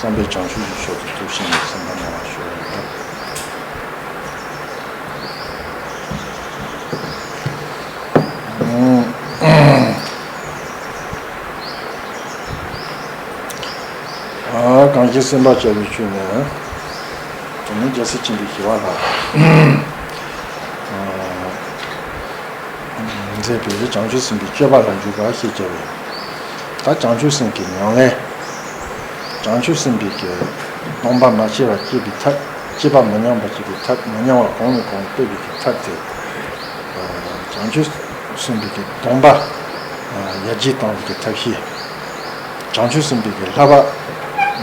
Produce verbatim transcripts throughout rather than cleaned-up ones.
བསམ་པའི་བྱང་ཆུབ་ཀྱི་ཕྱོགས་སུ་ཐུགས་ཞེན་ནས་སེམས་པ་སྣང་བར་ཤོག། ཨ། གང་ཞིག་སེམས་དཔའ་བྱ་བའི་ཆོས་ནི། དེ་ནི་རྒྱལ་སྲས་ཆེན་པོའི་ཞི་བ་ལྷ། མཛད་པའི་བྱང་ཆུབ་སེམས་དཔའི་སྤྱོད་པ་ལ་འཇུག་པ་ཞེས་བྱ་བའི། ད་བྱང་ཆུབ་སེམས་ཀྱི་ཉམས་ལེན། བྱང་ཆུབ་སེམས་དཔའི་གི་སྡོམ་པ་མ་བཅད་པ་བཅད་པའི་ཐབས། བཅད་པ་མི་ཉམས་པ་བཅད་པའི་ཐབས། མི་ཉམས་པ་གོང་ནས་གོང་དུ་སྤེལ་བའི་གི་ཐབས་དེ། བྱང་ཆུབ་སེམས་དཔའི་གི་སྡོམ་པ་ཡར་རྒྱས་གཏང་བའི་གི་ཐབས་ཤེས། བྱང་ཆུབ་སེམས་དཔའི་གི་བསླབ་པ་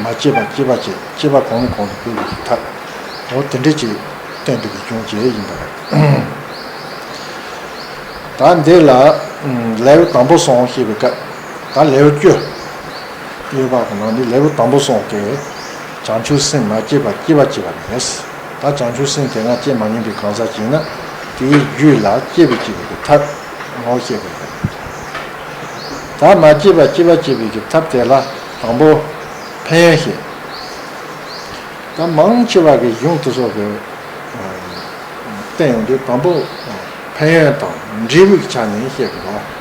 མ་བཅད་པ་བཅད་པ་བཅད། བཅད་པ་གོང་ནས་གོང་དུ་སྤེལ་བའི་གི་ཐབས། འོ་དེ་འདྲ་ཅིག་བསྟན་པའི་གི་རྒྱུ་མཚན་ཡིན་པ་རེད། ད་འདི་ལ་ལེའུ་དང་པོ་གསུམ་བཤད་པའི་སྐབས། ད་ལེའུ་བཅུ་ཡོད་པ་གི་ནང་ནས་ལེའུ་དང་པོ་གསུམ་གྱི་བྱང་ཆུབ་སེམས་མ་བསྐྱེད་པ་བསྐྱེད་པ་བྱེད་པ་ནས། ད་བྱང་ཆུབ་སེམས་དེ་སྔ་བསྐྱེད་མ་མྱོང་པའི་གང་ཟག་ཅིག་ཡིན་ན། དེའི་རྒྱུད་ལ་སྐྱེ་བའི་སྐྱེ་བའི་ཐབས་ངོ་་ཤེས་པ་ཡིན། ད་མ་བསྐྱེད་པ་བསྐྱེད་པ་བྱེད་པའི་ཐབས་དེ་ལ་དང་པོ་ཕན་ཡོན་བཤད། ད་མང་ཆེ་བ་གི་གཞུང་དེ་ཚོ་གི་བསྟན་ཡོང་དུས་དང་པོ་ཕན་ཡོན་དང་འབྲས་བུའི་ཆ་ནས་བཤད་དགོས།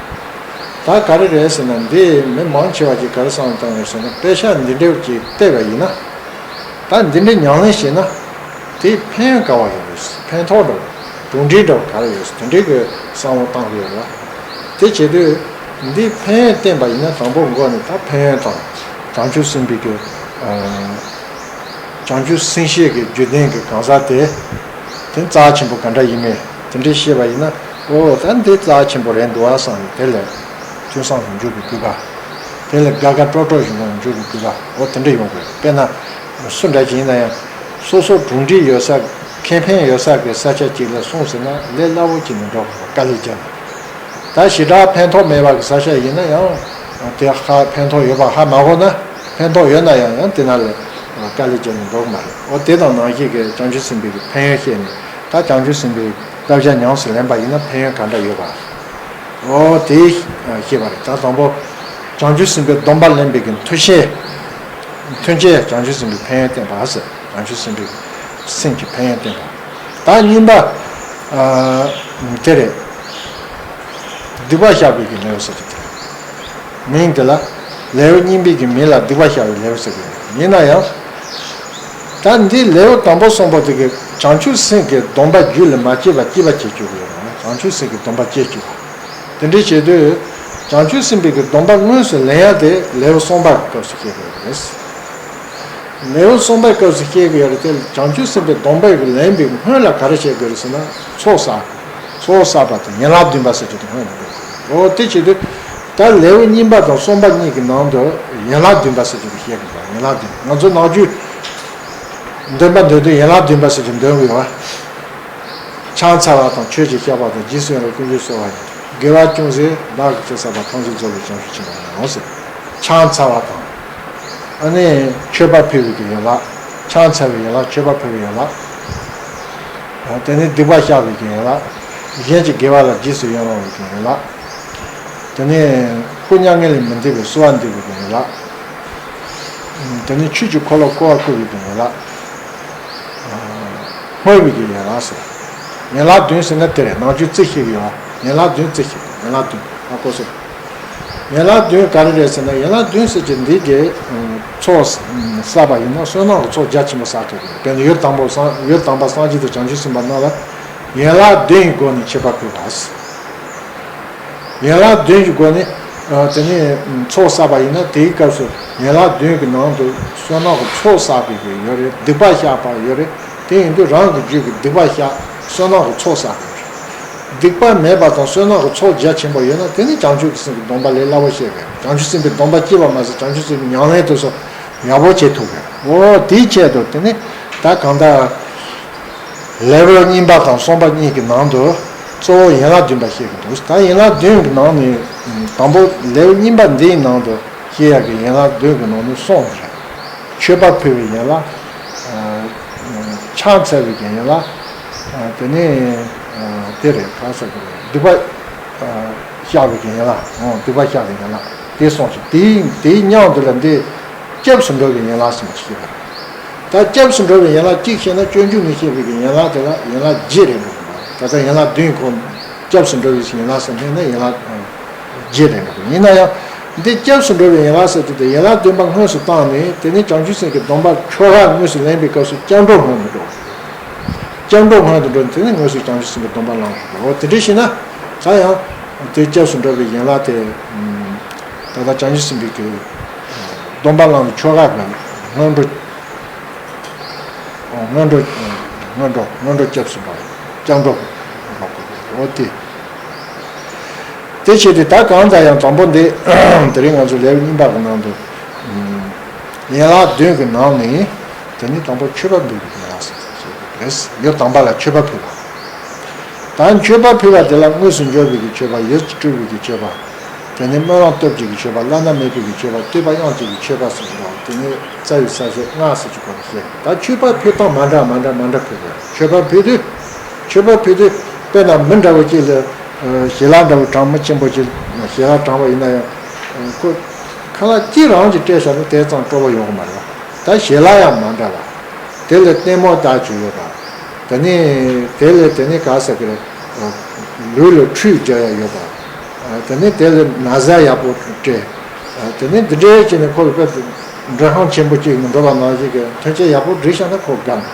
ད་ག་རེ་རེད་ཟེར་ན། འདི་མི་མང་ཆེ་བ་ཅིག་ག་རེ་བསམ་བཏང་ཡོད་ཟེར་ན། དཔེ་ཆ་འདི་འདྲ་ཅིག་བལྟས་པ་ཡིན་ན། ད་འདི་འདྲའི་ཉམས་ལེན་བྱས་ན་དེ་ཕན་ཡོན་ག་བ་ཡོད་རེད། ཕན་ཐོགས་འདྲ་བོ། གྲུབ་འབྲས་འདྲ་བོ་ག་རེ་ཡོད་ཟེར། དེ་འདྲའི་གི་བསམ་བློ་བཏང་གི་ཡོད་རེད། དེ་བྱེད་དུས་འདི་ཕན་ཡོན་བསྟན་པ་ཡིན་ན། དང་པོ་མགོ་ནས་ད་ཕན་ཡོན་དང་། བྱང་ཆུབ་སེམས་དཔའི་གི་བྱང་ཆུབ་སེམས་བསྐྱེད་ཀྱི་རྒྱུ་ལྡན་གྱི་གང་ཟག་དེ། དེ་རྩ་ཆེན་པོ་ག་འདྲ་ཡིན་མིན་དེ་འདྲའི་ཤེས་པ་ཡིན་ན། ཨོ་ད་འདི་རྩ་ཆེན་པོ་རེད་འདུག་ཨ་བསམ་ནས་དེ་ལ་ཐོས་བསམ་དུ་འཇུག་པའི་དགོས་པ། དེ་ལ་དགའ་དགའ་སྤྲོ་སྤྲོ་ཞིག་ངང་འཇུག་པའི་དགོས་པ། ཨོ་དེ་འདྲ་ཡོང་དགོས། དཔེར་ན་སུ་འདྲ་ཞིག་ཡིན་ན་ཡང་། སོ་སོ་གྲུབ་འབྲས་ཡོད་ས། ཁེ་ཕན་ཡོད་ས་གི་ས་ཆ་ཅིག་ལ་སོང་ཟེར་ན་ལས་སླ་བོ་ཅིག་ནས་འགྲོ་དགོས་པ། དཀའ་ལས་བརྒྱབ་ནས། ད་ཞེ་དྲག་ཕན་ཐོགས་མེད་པ་གི་ས་ཆ་ཡིན་ན་ཡང་། དེ་ཧ་ཕན་ཐོགས་ཡོད་པ་ཧ་མ་གོ་ན། ཕན་ཐོགས་ཡོད་ན་ཡང་ཡང་དེ་ན་ལ་དཀའ་ལས་བརྒྱབ་ནས་འགྲོ་གི་མ་རེད། འོ་དེ་དང་ནང་བཞིན་གྱི་བྱང་ཆུབ་སེམས་དཔའི་གི་ཕན་ཡོན་བཤད་ནས། ད་བྱང་ཆུབ་སེམས་དཔའི་བསླབ་བྱ་ཉམས་སུ་ལེན་པ་ཡིན་ན་ཕན་ཡོན་ག་འདྲ་ཡོད་པ། འོ་དེ་བཤད་པ་རེད། ད་དང་པོ་བྱང་ཆུབ་སེམས་དཔའི་སྡོམ་པ་ལེན་པའི་གི་མཐུན་རྐྱེན། མཐུན་རྐྱེན་བྱང་ཆུབ་སེམས་དཔའི་ཕན་ཡོན་བསྟན་པ་ཟེར། བྱང་ཆུབ་སེམས་དཔའི་སེམས་ཀྱི་ཕན་ཡོན་བསྟན་པ། ད་གཉིས་པ། ཨ། དེ་རེད། སྡིག་པ་བཤགས་པའི་གི་ལེའུ་ཟེར་གྱི་དེ་རེད། མིང་དེ་ལ། ལེའུ་གཉིས་པའི་གི་མིང་ལ་སྡིག་པ་བཤགས་པའི་ལེའུ་ཟེར་གྱི་རེད། ཡིན་ན་ཡང་། ད་འདི་ལེའུ་དང་པོ་གསུམ་པོ་དེ་གི་བྱང་ཆུབ་སེམས་ཀྱི་སྡོམ་པ་རྒྱུད་ལ་མ་སྐྱེས་པ་སྐྱེས་པ་བྱེད་བཅུག་གི་ཡོད་རེད། བྱང་ཆུབ་སེམས་ཀྱི་སྡོམ་པ་སྐྱེ་བཅུག་པ། དེ་འདྲ་བྱེད་དུས། བྱང་ཆུབ་སེམས་དཔའི་གི་སྡོམ་པ་དངོས་སུ་ལེན་ཡ་དེ་ལེའུ་གསུམ་པ་གི་སྐབས་སུ་བཤད་དགོས་པ་རེད། ལེའུ་གསུམ་པའི་སྐབས་སུ་བཤད་ཀྱི་ཡོད་རེད་དེ། བྱང་ཆུབ་སེམས་དཔའི་སྡོམ་པའི་གི་ལེན་པའི་སྔོན་ལ་ག་རེ་བྱེད་དགོས་རེད་ཟེར་ན། ཚོགས་བསགས། ཚོགས་བསགས་པ་དང་ཡན་ལག་བདུན་པ་ཟེར་གྱི་དེ་སྔོན་ལ་དགོས། འོ་དེ་བྱེད་དུས། ད་ལེའུ་གཉིས་པ་དང་གསུམ་པ་གཉིས་ཀྱི་ནང་དུ་ཡན་ལག་བདུན་པ་ཟེར་གྱི་དེ་བཤད་དགོས་པ། ཡན་ལག་བདུན། ང་ཚོ་ནང་རྒྱུད་འདོན་པ་འདོན་དུས་ཡན་ལག་བདུན་པ་ཟེར་གྱི་འདོན་དགོས་པ། ཕྱག་འཚལ་བ་དང་། མཆོད་ཅིང་བཤགས་པ་དང་། རྗེས་སུ་ཡི་རང་བ་ཀུན་སློང་གསོལ་བ་ཡི། དགེ་བ་ཅུང་ཟད་བདག་གིས་ཅི་བསགས་པ། ཐམས་ཅད་རྫོགས་པའི་བྱང་ཆུབ་ཕྱིར་མི་འོང་ཟེར། ཕྱག་འཚལ་བ་དང་། ཨ་ནི་མཆོད་པ་ཕུལ་བའི་གི་ཡན་ལག། ཕྱག་འཚལ་བའི་ཡན་ལག། མཆོད་པ་ཕུལ་བའི་ཡན་ལག། དེ་ནས་སྡིག་པ་བཤགས་པའི་གི་ཡན་ལག། གཞན་གྱི་དགེ་བ་ལ་རྗེས་སུ་ཡི་རང་བའི་གི་ཡན་ལག། དེ་ནས་སྐུ་མྱ་ངན་ལས་མི་འདའ་བའི་གསོལ་བ་འདེབས་པའི་གི་ཡན་ལག། དེ་ནས་ཆོས་ཀྱི་འཁོར་ལོ་བསྐོར་བར་བསྐུལ་བའི་གི་ཡན་ལག། བསྔོ་བའི་གི་ཡན་ལག་ཟེར། ཡན་ལག་བདུན་ཟེར་ན་དེ་རེད། ནང་ཆོས་རྩིས་བཤད་གི་ཡོད། ཡན་ལག་བདུན་རྩིས་བཤད། ཡན་ལག་བདུན་ཨ་ཀོ་སོ། ཡན་ལག་བདུན་ག་རེ་རེད་ཟེར་ན། ཡན་ལག་བདུན་ཟེར་གྱི་འདི་གི་ཚོགས་བསགས་པ་ཡིན་ན་བསོད་ནམས་ཀྱི་ཚོགས་རྒྱ་ཆེན་པོ་བསགས་ཐུབ་ཀྱི་རེད། དཔེར་ན་ཡུལ་དང་པོ་སངས། ཡུལ་དམ་པ་སངས་རྒྱས་དང་བྱང་ཆུབ་སེམས་དཔའ་རྣམས་ལ་ཡན་ལག་བདུན་གྱི་སྒོ་ནས་མཆོད་པ་ཕུལ་བ། ཡན་ལག་བདུན་གྱི་སྒོ་ནས། ཨ། དེ་ནས་ཚོགས་བསགས་པ་ཡིན་ན་དེའི་སྐབས་སུ་ཡན་ལག་བདུན་གྱི་ནང་དུ་བསོད་ནམས་ཀྱི་ཚོགས་བསགས་པའི་གི་ཡོད་རེད། སྡིག་པ་བཤགས་པ་ཡོད་རེད། དེ་ཡིན་དུས་རང་གི་རྒྱུད་ཀྱི་སྡིག་པ་བཤགས། བསོད་ནམས་ཀྱི་ཚོགས་བསགས་པ་ཡོད་རེད། སྡིག་པ་མེད་པ་དང་བསོད་ནམས་ཀྱི་ཚོགས་རྒྱ་ཆེན་པོ་ཡོད་ན། དེ་ནི་བྱང་ཆུབ་ཀྱི་སེམས་ཀྱི་སྡོམ་པ་ལས་སླ་བོ་བཤད་དགོས། བྱང་ཆུབ་སེམས་དཔའི་སྡོམ་པ་སྐྱེས་པ་མ་ཟད་བྱང་ཆུབ་སེམས་ཀྱི་ཉམས་ལེན་དེ་ཚོ་ཡག་པོ་བྱེད་ཐུབ་དགོས། འོ་དེའི་ཆེད་དུ་དེ་ནི་ད་གང་ལྟར། ལེའུ་གཉིས་པ་དང་གསུམ་པ་གཉིས་ཀྱི་ནང་དུ་གཙོ་བོ་ཡན་ལག་བདུན་པ་བཤད་ཀྱི་འདུག། ད་ཡན་ལག་བདུན་གྱི་ནང་ནས་དང་པོ་ལེའུ་གཉིས་པ་འདིའི་ནང་དུ་བཤད་ཡག་གི་ཡན་ལག་བདུན་གྱི་ནང་ནས་གསུམ་རེད། མཆོད་པ་ཕུལ་བའི་ཡན་ལག། ཨ། ཕྱག་འཚལ་བའི་གི་ཡན་ལག། ཨ། དེ་ནས། ཨ། དེ་རེད། ག་ཟེར་དགོས་རེད། སྡིག་པ། ཨ། བཤགས་པའི་གི་ཡན་ལག། འོ། སྡིག་པ་བཤགས་པའི་ཡན་ལག་དེ་གསུམ་ཞིག། དེའི་དེའི་མཉམ་དུ་ལ་འདི། སྐྱབས་སུ་འགྲོ་བའི་ཡན་ལག་ཟེར་ནས་བཤད་པ་རེད། ད་སྐྱབས་སུ་འགྲོ་བའི་ཡན་ལག་གཅིག་བཤད་ན། སྤྱོད་འཇུག་ནས་བཤད་པའི་གི་ཡན་ལག་དེ་ལ་ཡན་ལག་བརྒྱད་རེད་འགྲོ་གི་འདུག་ད་ལྟ་ཡན་ལག་བདུན་གོ། སྐྱབས་སུ་འགྲོ་བའི་ཡན་ལག་ཟེར་མཁན་ནི་ཡན་ལག་བརྒྱད་རེད་འགྲོ་གི། ཡིན་ན་ཡང་འདི་སྐྱབས་སུ་འགྲོ་བའི་ཡན་ལག་ཟེར་དུས་དེ་ཡན་ལག་བདུན་པ་དངོས་སུ་བཏང་ནས། དེ་ནས་བྱང་ཆུབ་སེམས་ཀྱི་སྡོམ་པ་ཆོ་ག་དངོས་སུ་ལེན་པའི་སྐབས་སུ་སྐྱབས་འགྲོ་སྔོན་དུ་འགྲོ། སྐྱབས་འགྲོ་སྔོན་དུ་འགྲོ་ནས། དེ་ནས་དངོས་སུ་བྱང་ཆུབ་སེམས་ཀྱི་སྡོམ་པ་བླང་དགོས། འོ་དེ་འདྲ་བྱས་ན་ད་ཡང་དེ་སྐྱབས་སུ་འགྲོ་བའི་ཡན་ལག་དེ། ད་ལྟ་བྱང་ཆུབ་སེམས་དཔའི་གི་སྡོམ་པ་བླང་བའི་ཆོ་ག་གི་སྔོན་འགྲོ། སྔོན་འགྲོ། སྔོན་འགྲོ། སྔོན་འགྲོ་སྐྱབས་སུ་འགྲོ། སྐྱབས་འགྲོ་འགྲོ་དགོས། འོ་དེ། དེ་བྱས་ཏེ་ད་གང་ལྟར་ཡང་དང་པོ་འདི་དེ་རིང་ང་ཚོ་ལེའུ་གཉིས་པ་གི་ནང་དུ། ཡན་ལག་བདུན་གྱི་ནང་ནས་དེ་ནི་དང་པོ་མཆོད་པ་འབུལ་བའི་ཡན་ལག་ཟེར་བ་ཞིག་རེད། ཡུལ་དམ་པ་ལ་མཆོད་པ་ཕུལ་བ། ད་མཆོད་པ་ཕུལ་བ་དེ་ལ་དངོས་སུ་འབྱོར་བའི་གི་མཆོད་པ། ཡིད་སྤྲུལ་བའི་གི་མཆོད་པ། དེ་ནས་སྨོན་ལམ་སྟོབས་བརྒྱད་ཀྱི་མཆོད་པ། བླ་ན་མེད་པའི་གི་མཆོད་པ། བསྟོད་པ་དབྱངས་ཅན་གྱི་མཆོད་པ་ཟེར་གྱི་འདུག་དེ་ནས་རྩ་བའི་ས་བཅད་ལྔ་ཟེར་གྱི་སྐོར་ནས་བཤད། ད་མཆོད་པ་ཕུལ་སྟངས་མ་འདྲ་མ་འདྲ་མ་འདྲ་ཕུལ་དགོས། མཆོད་པ་ཕུལ་དུས། མཆོད་པ་ཕུལ་དུས་དཔེར་ན་མི་འདྲ་བོ་གཅིག་ལ། ཞལ་ལག་འདྲ་བོ་དྲང་མི་ཆེན་པོ་གཅིག་ཞལ་ལག་དྲང་བ་ཡིན་ན་ཡང་། ཁོ་ཁ་ལག་གཅིག་རང་གིས་སྤྲད་བཞག་ན་དེ་ཙམ་སྤྲོ་བོ་ཡོང་གི་མ་རེད་བ། ད་ཞལ་ལག་ཡང་མ་འདྲ་བ། དེ་ལ་ལྟད་མོ་ལྟ་རྒྱུ་ཡོད་པ། དེ་ནས་དེ་ལ་དེ་ནས་ག་ཟེར་གི་རེད། ལུས་ལ་ཁྲུས་རྒྱག་ཡ་ཡོད་པ། དེ་ནས་དེ་ལ་ན་བཟའ་ཡག་པོ་སྤྲད། དེ་ནས་འདི་འདྲའི་བྱས་ནས་ཁོ་ལ་དཔེ་མགྲོན་ཁང་ཆེན་པོ་གཅིག་ནང་འགྲོ་བ་ནང་བཞིན་གྱི་མཐུན་རྐྱེན་ཡག་པོ་བསྒྲིགས་བཞག་ན་ཁོ་དགའ་ནས་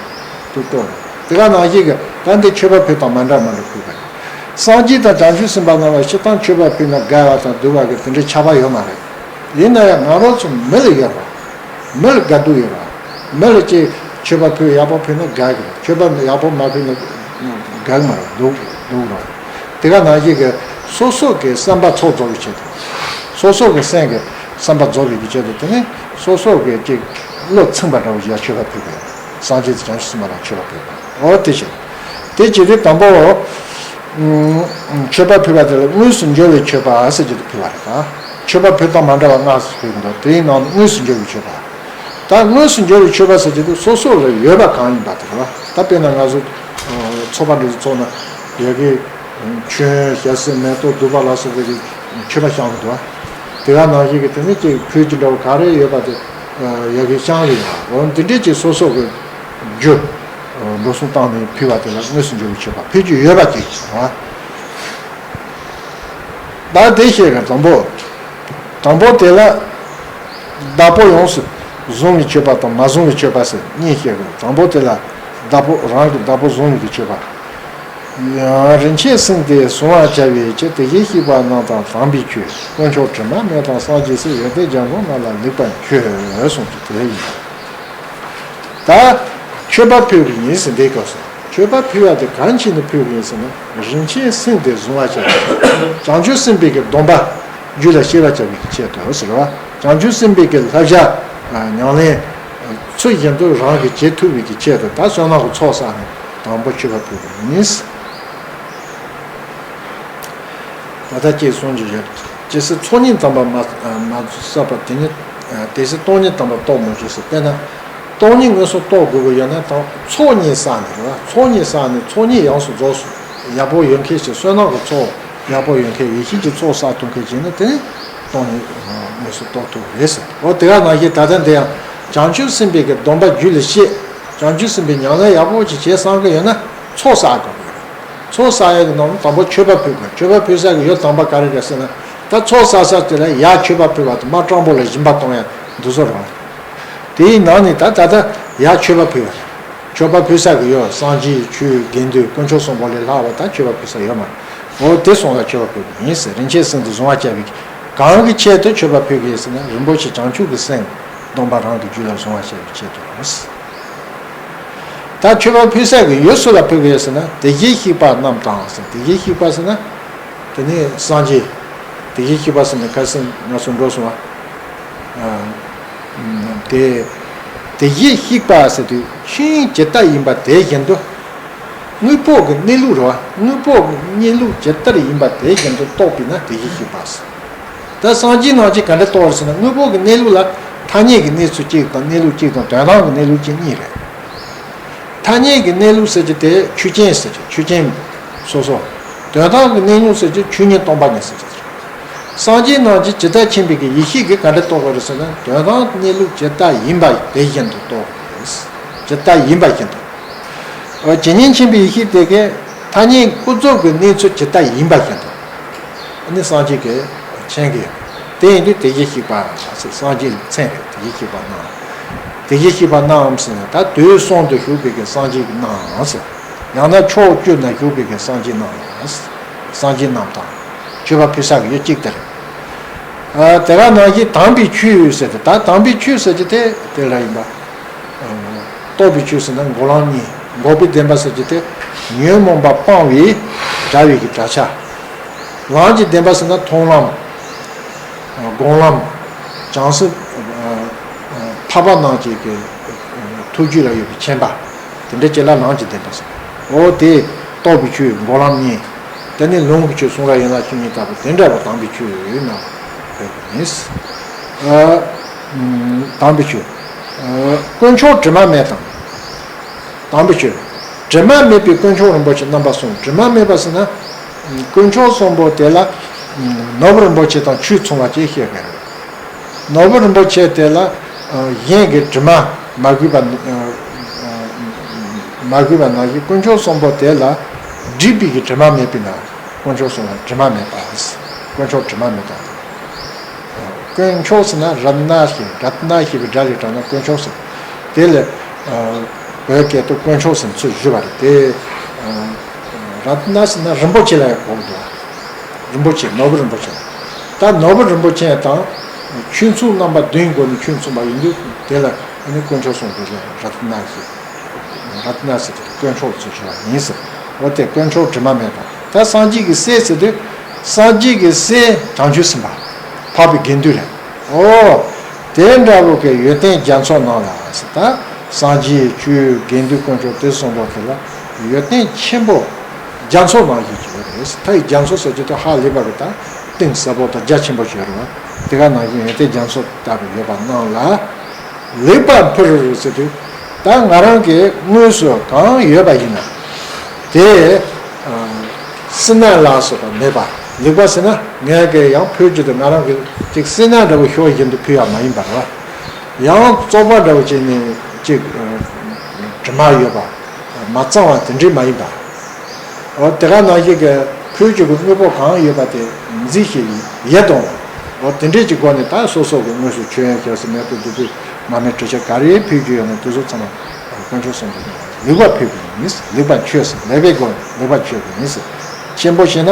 ཏུ་ལྟོས་ནས། དེ་ག་ནང་བཞིན་གྱི་ད་འདི་མཆོད་པ་ཕུལ་སྟངས་མ་འདྲ་མ་འདྲ་ཕུལ་བ་ཡིན། སངས་རྒྱས་དང་བྱང་ཆུབ་སེམས་དཔའ་རྣམས་ལ་སྤྱིར་བཏང་མཆོད་པ་ཕུལ་ན་དགའ་བ་དང་སྡུག་པ་གི་དེ་འདྲའི་ཁྱབ་པ་ཡོད་མ་རེད། ཡིན་ན་ཡང་ང་རང་ཚོ་མི་ལ་ཡོད་རེད། མི་ལ་དགའ་སྡུག་ཡོད་རེད། མི་ལ་ཅིག་མཆོད་པ་ཕུལ་ཡག་པོ་ཕུལ་ན་དགའ་གི་རེད། མཆོད་པ་ཡག་པོ་མ་ཕུལ་ན་དགའ་གི་མ་རེད། སྡུག་སྡུག་རེད། དེ་ག་ནང་བཞིན་གྱི་སོ་སོ་གི་བསམ་པ་ཚོགས་རྫོགས་པའི་ཆེད་དུ། སོ་སོ་གི་སེམས་ཀྱི་བསམ་པ་རྫོགས་པའི་གི་ཆེད་དུ། དེ་ནི་སོ་སོ་གི་ཅིག་བློ་ཚིམ་པ་འདྲ་བོ་ཞིག་མཆོད་པ་ཕུལ་དགོས། སངས་རྒྱས་དང་བྱང་ཆུབ་སེམས་དཔའ་ལ་མཆོད་པ་ཕུལ་དགོས། འོ་དེ་བཞིན། དེ་བྱེད་དུས་དང་པོ། ཨུམ། མཆོད་པ་ཕུལ་བ་དེ་ལ་དངོས་སུ་འབྱོར་བའི་མཆོད་པ་ཟེར་རྒྱུ་དེ་ཕུལ་བ་རེད་ད། མཆོད་པ་ཕུལ་སྟངས་མ་འདྲ་བ་ལྔ་ཕུལ་གྱི་འདུག་དེའི་ནང་ནས་དངོས་སུ་འབྱོར་བའི་མཆོད་པ། ད་དངོས་སུ་འབྱོར་བའི་མཆོད་པ་ཟེར་རྒྱུ་དེ་སོ་སོ་ལ་ཡོད་པ་གང་ཡིན་པ་དེ་རེད་བ། ད་དཔེར་ན་ང་ཚོ་ཚོགས་པ་འདྲ་ཞིག་ཚོགས་ན་ཡ་གི་མཆོད་ཡོན་ཞལ་ཟས་མེ་ཏོག་བདུག་པ་ལ་སོགས་པའི་གི་མཆོད་པ་བཤམས་འདུག་བ། དེ་ག་ནང་བཞིན་གྱི་དེ་ནས་ཀྱི་ཕུལ་གྱི་འདྲ་བོ་ག་རེ་ཡོད་པ་དེ་ཡ་གི་བཤམས་ཡོད་བ། འོ་འདི་འདྲས་ཀྱི་སོ་སོ་གི་རྒྱུ་འགྲོ་སོང་བཏང་ནས་ཕུལ་བ་དེ་ལ་དངོས་སུ་འབྱོར་བའི་མཆོད་པ། ཕུལ་རྒྱུ་ཡོད་པ་ཅིག་བ། ད་དེ་བཤད་གི། དང་པོ། དང་པོ་དེ་ལ་བདག་པོ་ཡོངས་སུ་བཟུང་བའི་མཆོད་པ་དང་མ་བཟུང་བའི་མཆོད་པ་ཟེར་གཉིས་བཤད་གི། དང་པོ་དེ་ལ་བདག་པོ། རང་གི་བདག་པོ་བཟུང་བའི་མཆོད་པ། ཡང་རིན་ཆེན་སེམས་དེ་གཟུང་བར་བྱ་བའི་ཕྱིར། དེ་བཞིན་གཤེགས་པ་རྣམས་དང་དམ་པའི་ཆོས། དཀོན་མཆོག་དྲི་མ་མེད་དང་སངས་རྒྱས་སྲས། ཡོན་ཏན་རྒྱ་མཚོ་རྣམས་ལ་ལེགས་པར་མཆོད། གསུངས་ཀྱི་དེ་ཡིན། ད་མཆོད་པ་ཕུལ་གྱི་ཡིན་ཟེར་འདིའི་སྐབས་སུ། མཆོད་པ་ཕུལ་བ་དེ་གང་བྱས་ནས་ཕུལ་གྱི་ཡིན་ཟེར་ན། རིན་ཆེན་སེམས་དེ་གཟུང་བར་བྱ། བྱང་ཆུབ་སེམས་དཔའི་གི་སྡོམ་པ་རྒྱུད་ལ་སྐྱེ་བར་བྱ་བའི་གི་ཆེད་དུ་ཟེར་བ། བྱང་ཆུབ་སེམས་དཔའི་གི་བསླབ་བྱ་ཉམས་ལེན་ཚུལ་བཞིན་དུ་རང་གིས་བྱེད་ཐུབ་པའི་གི་ཆེད་དུ། ད་བསོད་ནམས་ཀྱི་ཚོགས་བསགས་ནས་དང་པོ་མཆོད་པ་ཕུལ་གྱི་ཡིན། ད་ལྟ་ཅེས་གསུངས་ཀྱི་ཡོད། ཇི་སྲིད་ཚོགས་གཉིས་དམ་པ་མ་མ་བསགས་པ་དེ་ནི། དེ་སྲིད་སྟོང་ཉིད་དམ་པ་རྟོགས་མི་འགྱུར་ཟེར། དཔེར་ན། སྟོང་ཉིད་དངོས་སུ་རྟོགས་དགོས་ཀྱི་ཡོད་ན་དང་ཚོགས་གཉིས་བསགས་ནས་རེད་བ། ཚོགས་གཉིས་བསགས་ནས་ཚོགས་གཉིས་ཡོངས་སུ་རྫོགས་སུ་ཡག་པོ་ཡོད་མཁན་ཞིག་བསོད་ནམས་ཀྱི་ཚོགས་ཡག་པོ་ཡོད་མཁན། ཡིད་བཞིན་གྱི་ཚོགས་བསགས་ཐུབ་མཁན་ཞིག་ནི་དེ་ནི་སྟོང་ཉིད་དངོས་སུ་རྟོགས་ཐུབ་རེད་ཟེར། འོ་དེ་ག་ནང་བཞིན་ད་ལྟ་འདི་ཡང་བྱང་ཆུབ་སེམས་དཔའི་གི་སྡོམ་པ་རྒྱུད་ལ་སྐྱེས། བྱང་ཆུབ་སེམས་དཔའི་ཉམས་ལེན་ཡག་པོ་ཅིག་བྱས་བསམ་གི་ཡོད་ན་ཚོགས་བསགས་དགོས་ཀྱི་རེད། ཚོགས་བསགས་ཡག་གི་ནང་ནས་དང་པོ་མཆོད་པ་ཕུལ་དགོས། མཆོད་པ་ཕུལ་ས་གི་ཡུལ་དམ་པ་ག་རེ་རེད་ཟེར་ན། ད་ཚོགས་བསགས་ས་དེ་ལ་ཡར་མཆོད་པ་ཕུལ་བ་དང་མར་སྤྲང་པོ་ལ་སྦྱིན་པ་གཏོང་ཡ་འདི་ཚོ་རེད། དེའི་ནང་ནས་ད་ད་ལྟ་ཡར་མཆོད་པ་ཕུལ་བ། མཆོད་པ་ཕུལ་ས་གི་ཡུལ་སངས་རྒྱས་ཆོས་དགེ་འདུན་དཀོན་མཆོག་གསུམ་པོ་ལས་ལྷག་པ་ད་མཆོད་པ་ཕུལ་ས་ཡོད་མ་རེད། འོ་དེ་སོང་ལ་མཆོད་པ་ཕུལ་དགོས་ཡིན་ཟེར། རིན་ཆེན་སེམས་དེ་གཟུང་བར་བྱ་བའི་གང་གི་ཆེད་དུ་མཆོད་པ་ཕུལ་དགོས་ཟེར་ན། རིན་པོ་ཆེ་བྱང་ཆུབ་ཀྱི་སེམས་སྡོམ་པ་རང་གི་རྒྱུད་ལ་གཟུང་བར་བྱ་བའི་ཆེད་དུ་རེད། ད་མཆོད་པ་ཕུལ་ས་གི་ཡུལ་སུ་ལ་ཕུལ་དགོས་ཟེར་ན། དེ་བཞིན་གཤེགས་པ་རྣམས་དང་ཟེར། དེ་བཞིན་གཤེགས་པ་ཟེར་ན། དེ་ནི་སངས་རྒྱས། དེ་བཞིན་གཤེགས་པ་ཟེར་ནས་ཁ་སང་ང་ཚོ་འགྲོ་སོང་བ། དེ། དེ་བཞིན་གཤེགས་པ་ཟེར་དུས་ཆོས་དབྱིངས་ཇི་ལྟར་ཡིན་པ་དེ་བཞིན་དུ། དངོས་པོ་གི་གནས་ལུགས་རེད་བ། དངོས་པོ་གི་གནས་ལུགས་ཇི་ལྟར་ཡིན་པ་དེ་བཞིན་དུ་རྟོགས་པས་ན་དེ་བཞིན་གཤེགས་པ་ཟེར། ད་སངས་རྒྱས་རྣམས་ཀྱིས་ག་འདྲ་རྟོགས་རེད་ཟེར་ན། དངོས་པོ་གི་གནས་ལུགས་ལ་ཐ་སྙད་ཀྱི་གནས་ཚུལ་གཅིག་དང་། གནས་ལུགས་གཅིག་དང་དོན་དམ་གྱི་གནས་ལུགས་གཅིག་གཉིས་རེད། ཐ་སྙད་ཀྱི་གནས་ལུགས་ཟེར་གྱི་དེ་ཆོས་ཅན་ཟེར་གྱི་ཆོས་ཅན་སོ་སོ། དོན་དམ་གྱི་གནས་ལུགས་ཟེར་གྱི་ཆོས་ཉིད་སྟོང་པ་ཉིད་ཟེར་གྱི། སངས་རྒྱས་རྣམས་ཀྱིས་ཇི་ལྟར་མཁྱེན་པའི་གི་ཡེ་ཤེས་ཀྱིས་ག་འདྲ་རྟོགས་དགོས་རེད་ཟེར་ན། དོན་དམ་གནས་ལུགས་ཇི་ལྟ་ཡིན་པ་དེ་བཞིན་དུ་རྟོགས་དགོས། ཇི་ལྟ་ཡིན་པ་བཞིན་དུ། ཇི་སྙེད་མཁྱེན་པའི་ཡེ་ཤེས་དེ་གའི་ཐ་སྙད་ཀུན་རྫོབ་ཀྱི་གནས་ཚུལ་ཇི་ལྟ་ཡིན་པ་བཞིན་དུ། ཨ་ནི་སངས་རྒྱས་ཀྱིས་མཁྱེན་གྱི་ཡོད། དེ་ཡིན་དུས་དེ་བཞིན་གཤེགས་པ། སངས་རྒྱས་ལ་མཚན་རེད། དེ་བཞིན་གཤེགས་པ་རྣམས། དེ་བཞིན་གཤེགས་པ་རྣམས་ཟེར་ན་ད་དུས་གསུམ་དུ་བཞུགས་པའི་གི་སངས་རྒྱས་ཀྱི་རྣམས་ཟེར། ཡང་ན་ཕྱོགས་བཅུ་ན་བཞུགས་པའི་གི་སངས་རྒྱས་རྣམས། སངས་རྒྱས་རྣམས་དང་མཆོད་པ་ཕུལ་ས་གི་ཡུལ་གཅིག་དེ་རེད། ཨ། དེ་ག་ནང་བཞིན་དམ་པའི་ཆོས་ཟེར་ཏེ། ད་དམ་པའི་ཆོས་ཟེར་གྱི་དེ་དེ་ལ་ཡིན་པ། རྟོགས་པའི་ཆོས་ཟེར་ན་འགོག་ལམ་གཉིས། འགོག་པའི་བདེན་པ་ཟེར་གྱི་དེ་ཉོན་མོངས་པ་སྤང་བའི་དགྲ་བོའི་གི་དགྲ་ཆ། ལམ་གྱི་བདེན་པ་ཟེར་ན་མཐོང་ལམ། སྒོམ་ལམ། བྱང་སེམས། འཕགས་པ་རྣམས་ཀྱི་གི་ཐུགས་རྒྱུད་ལ་ཡོད་པའི་མཁྱེན་པ། དེ་འདྲ་ཅིག་ལ་ལམ་གྱི་བདེན་པ་ཟེར། འོ་དེ་རྟོགས་པའི་ཆོས་འགོག་ལམ་གཉིས། དེ་ནི་ལུང་གི་ཆོས་གསུང་རབ་ཡན་ལག་བཅུ་གཉིས་ལྟ་བུ་དེ་འདྲ་བ་དམ་པའི་ཆོས་ཡོད་ན་ཡོད་པ་ཡིན། ཨ། དམ་པའི་ཆོས། ཨ། དཀོན་མཆོག་དྲི་མ་མེད་དང་། དམ་པའི་ཆོས། དྲི་མ་མེད་པའི་དཀོན་མཆོག་རིན་པོ་ཆེ་རྣམ་པ་གསུམ། དྲི་མ་མེད་པ་ཟེར་ན། དཀོན་མཆོག་གསུམ་པོ་དེ་ལ་ནོར་བུ་རིན་པོ་ཆེ་དང་ཆོས་མཚུངས་པ་ཅིག་བཤད་པ་རེད། ནོར་བུ་རིན་པོ་ཆེ་དེ་ལ་གཞན་གྱི་དྲི་མ་མ་གོས་པ། མ་གོས་པ་ནང་བཞིན་དཀོན་མཆོག་གསུམ་པོ་དེ་ལ་སྒྲིབ་པའི་གི་དྲི་མ་མེད་པས་ན། དཀོན་མཆོག་གསུམ་ལ་དྲི་མ་མེད་པ། དཀོན་མཆོག་དྲི་མ་མེད་པ། དཀོན་མཆོག་ཟེར་ན་རཏྣ་ཞེས། རཏྣ་ཞེས་པའི་སྒྲ་ལས་དྲངས་ན་དཀོན་མཆོག་ཟེར། དེ་ལས་བོད་སྐད་དུ་དཀོན་མཆོག་ཟེར་ཚུལ་ཞུས་པ་རེད་དེ། རཏྣ་ཟེར་ན་རིན་པོ་ཆེ་ལ་ཡང་གོ་གི་འདུག་རིན་པོ་ཆེ། ནོར་བུ་རིན་པོ་ཆེ། ད་ནོར་བུ་རིན་པོ་ཆེ་དང་ཆོས་མཚུངས་རྣམ་པ་བདུན་སྒོ་ནས་ཆོས་མཚུངས་པ་ཡིན་དུས་དེ་ལ་ནི་དཀོན་མཆོག་གསུམ་དེ་ལ་རཏྣ་ཞེས། རཏྣ་ཟེར་དུས་དཀོན་མཆོག་ཚུལ་ཞུ་བ་ཡིན་ཟེར། འོ་དེ་དཀོན་མཆོག་དྲི་མ་མེད་པ། ད་སངས་རྒྱས་ཀྱི་སྲས་ཟེར་དུས་སངས་རྒྱས་ཀྱི་སྲས་བྱང་ཆུབ་སེམས་དཔའ། འཕགས་པའི་དགེ་འདུན་རེད། འོ། དེ་འདྲ་བོ་གི་ཡོན་ཏན་རྒྱ་མཚོ་རྣམས་ལ་ཟེར། ད་སངས་རྒྱས་ཆོས་དགེ་འདུན་དཀོན་མཆོག་དེ་གསུམ་པོ་དེ་ལ་ཡོན་ཏན་ཆེན་པོ་རྒྱ་མཚོ་ནང་བཞིན་གྱི་ཡོད་རེད། ད་ཡི་རྒྱ་མཚོ་ཟེར་གྱི་དེ་ཧ་ལས་པ་གི་ད་གཏིང་ཟབ་པོ་དང་རྒྱ་ཆེན་པོ་ཞིག་ཡོད་རེད་བ། དེ་ག་ནང་བཞིན་ཡོན་ཏན་རྒྱ་མཚོ་ལྟ་བུ་ཡོད་པ་རྣམས་ལ། ལེགས་པར་ཕུལ་ཟེར་དུས། ད་ང་རང་གིས་དངོས་སུ་གང་ཡོད་པ་ཡིན་ན། དེ་ཨ་སྲིད་ན་ལ་སོགས་པ་མེད་པ། ལེགས་པ་ཟེར་ན་ངས་ཀྱི་ཡང་ཕུལ་རྒྱུ་དེ་ང་རང་གི་ཅིག་སྲིད་ན་འདྲ་བོ་ཤོར་བཞིན་དུ་ཕུལ་ཡ་མ་ཡིན་པ་རེད་བ། ཡང་བཙོག་པ་འདྲ་བོ་བྱས་ནས་ཅིག་ཨ་དྲི་མ་ཡོད་པ། མ་གཙང་བ་དེ་འདྲས་མ་ཡིན་པ། འོ་དེ་ག་ནང་བཞིན་གྱི་ཕུལ་རྒྱུ་གི་དངོས་པོ་གང་ཡོད་པ་དེ་མཛེས་ཤིང་ཡིད་དུ་འོང་། འོ་དེ་འདྲས་ཀྱི་སྒོ་ནས་ད་སོ་སོ་གི་དངོས་སུ་མཆོད་ཡོན་སྐྱབས་སུ་མེད་པའི་བདུད་པའི་མ་སྨད་གྲི་ཆད་ག་རེ་ཕུལ་རྒྱུ་ཡོད་ན་དེ་ཚོ་ཚང་མ་དཀོན་མཆོག་གསུམ་པོ་ལེགས་པར་ཕུལ་དགོས་ཡིན། ལེགས་པར་མཆོད་ཟེར། ལེགས་པའི་སྒོ་ནས་ལེགས་པར་མཆོད་དགོས་ཡིན་ཟེར། ཆེན་པོ་བྱས་ན་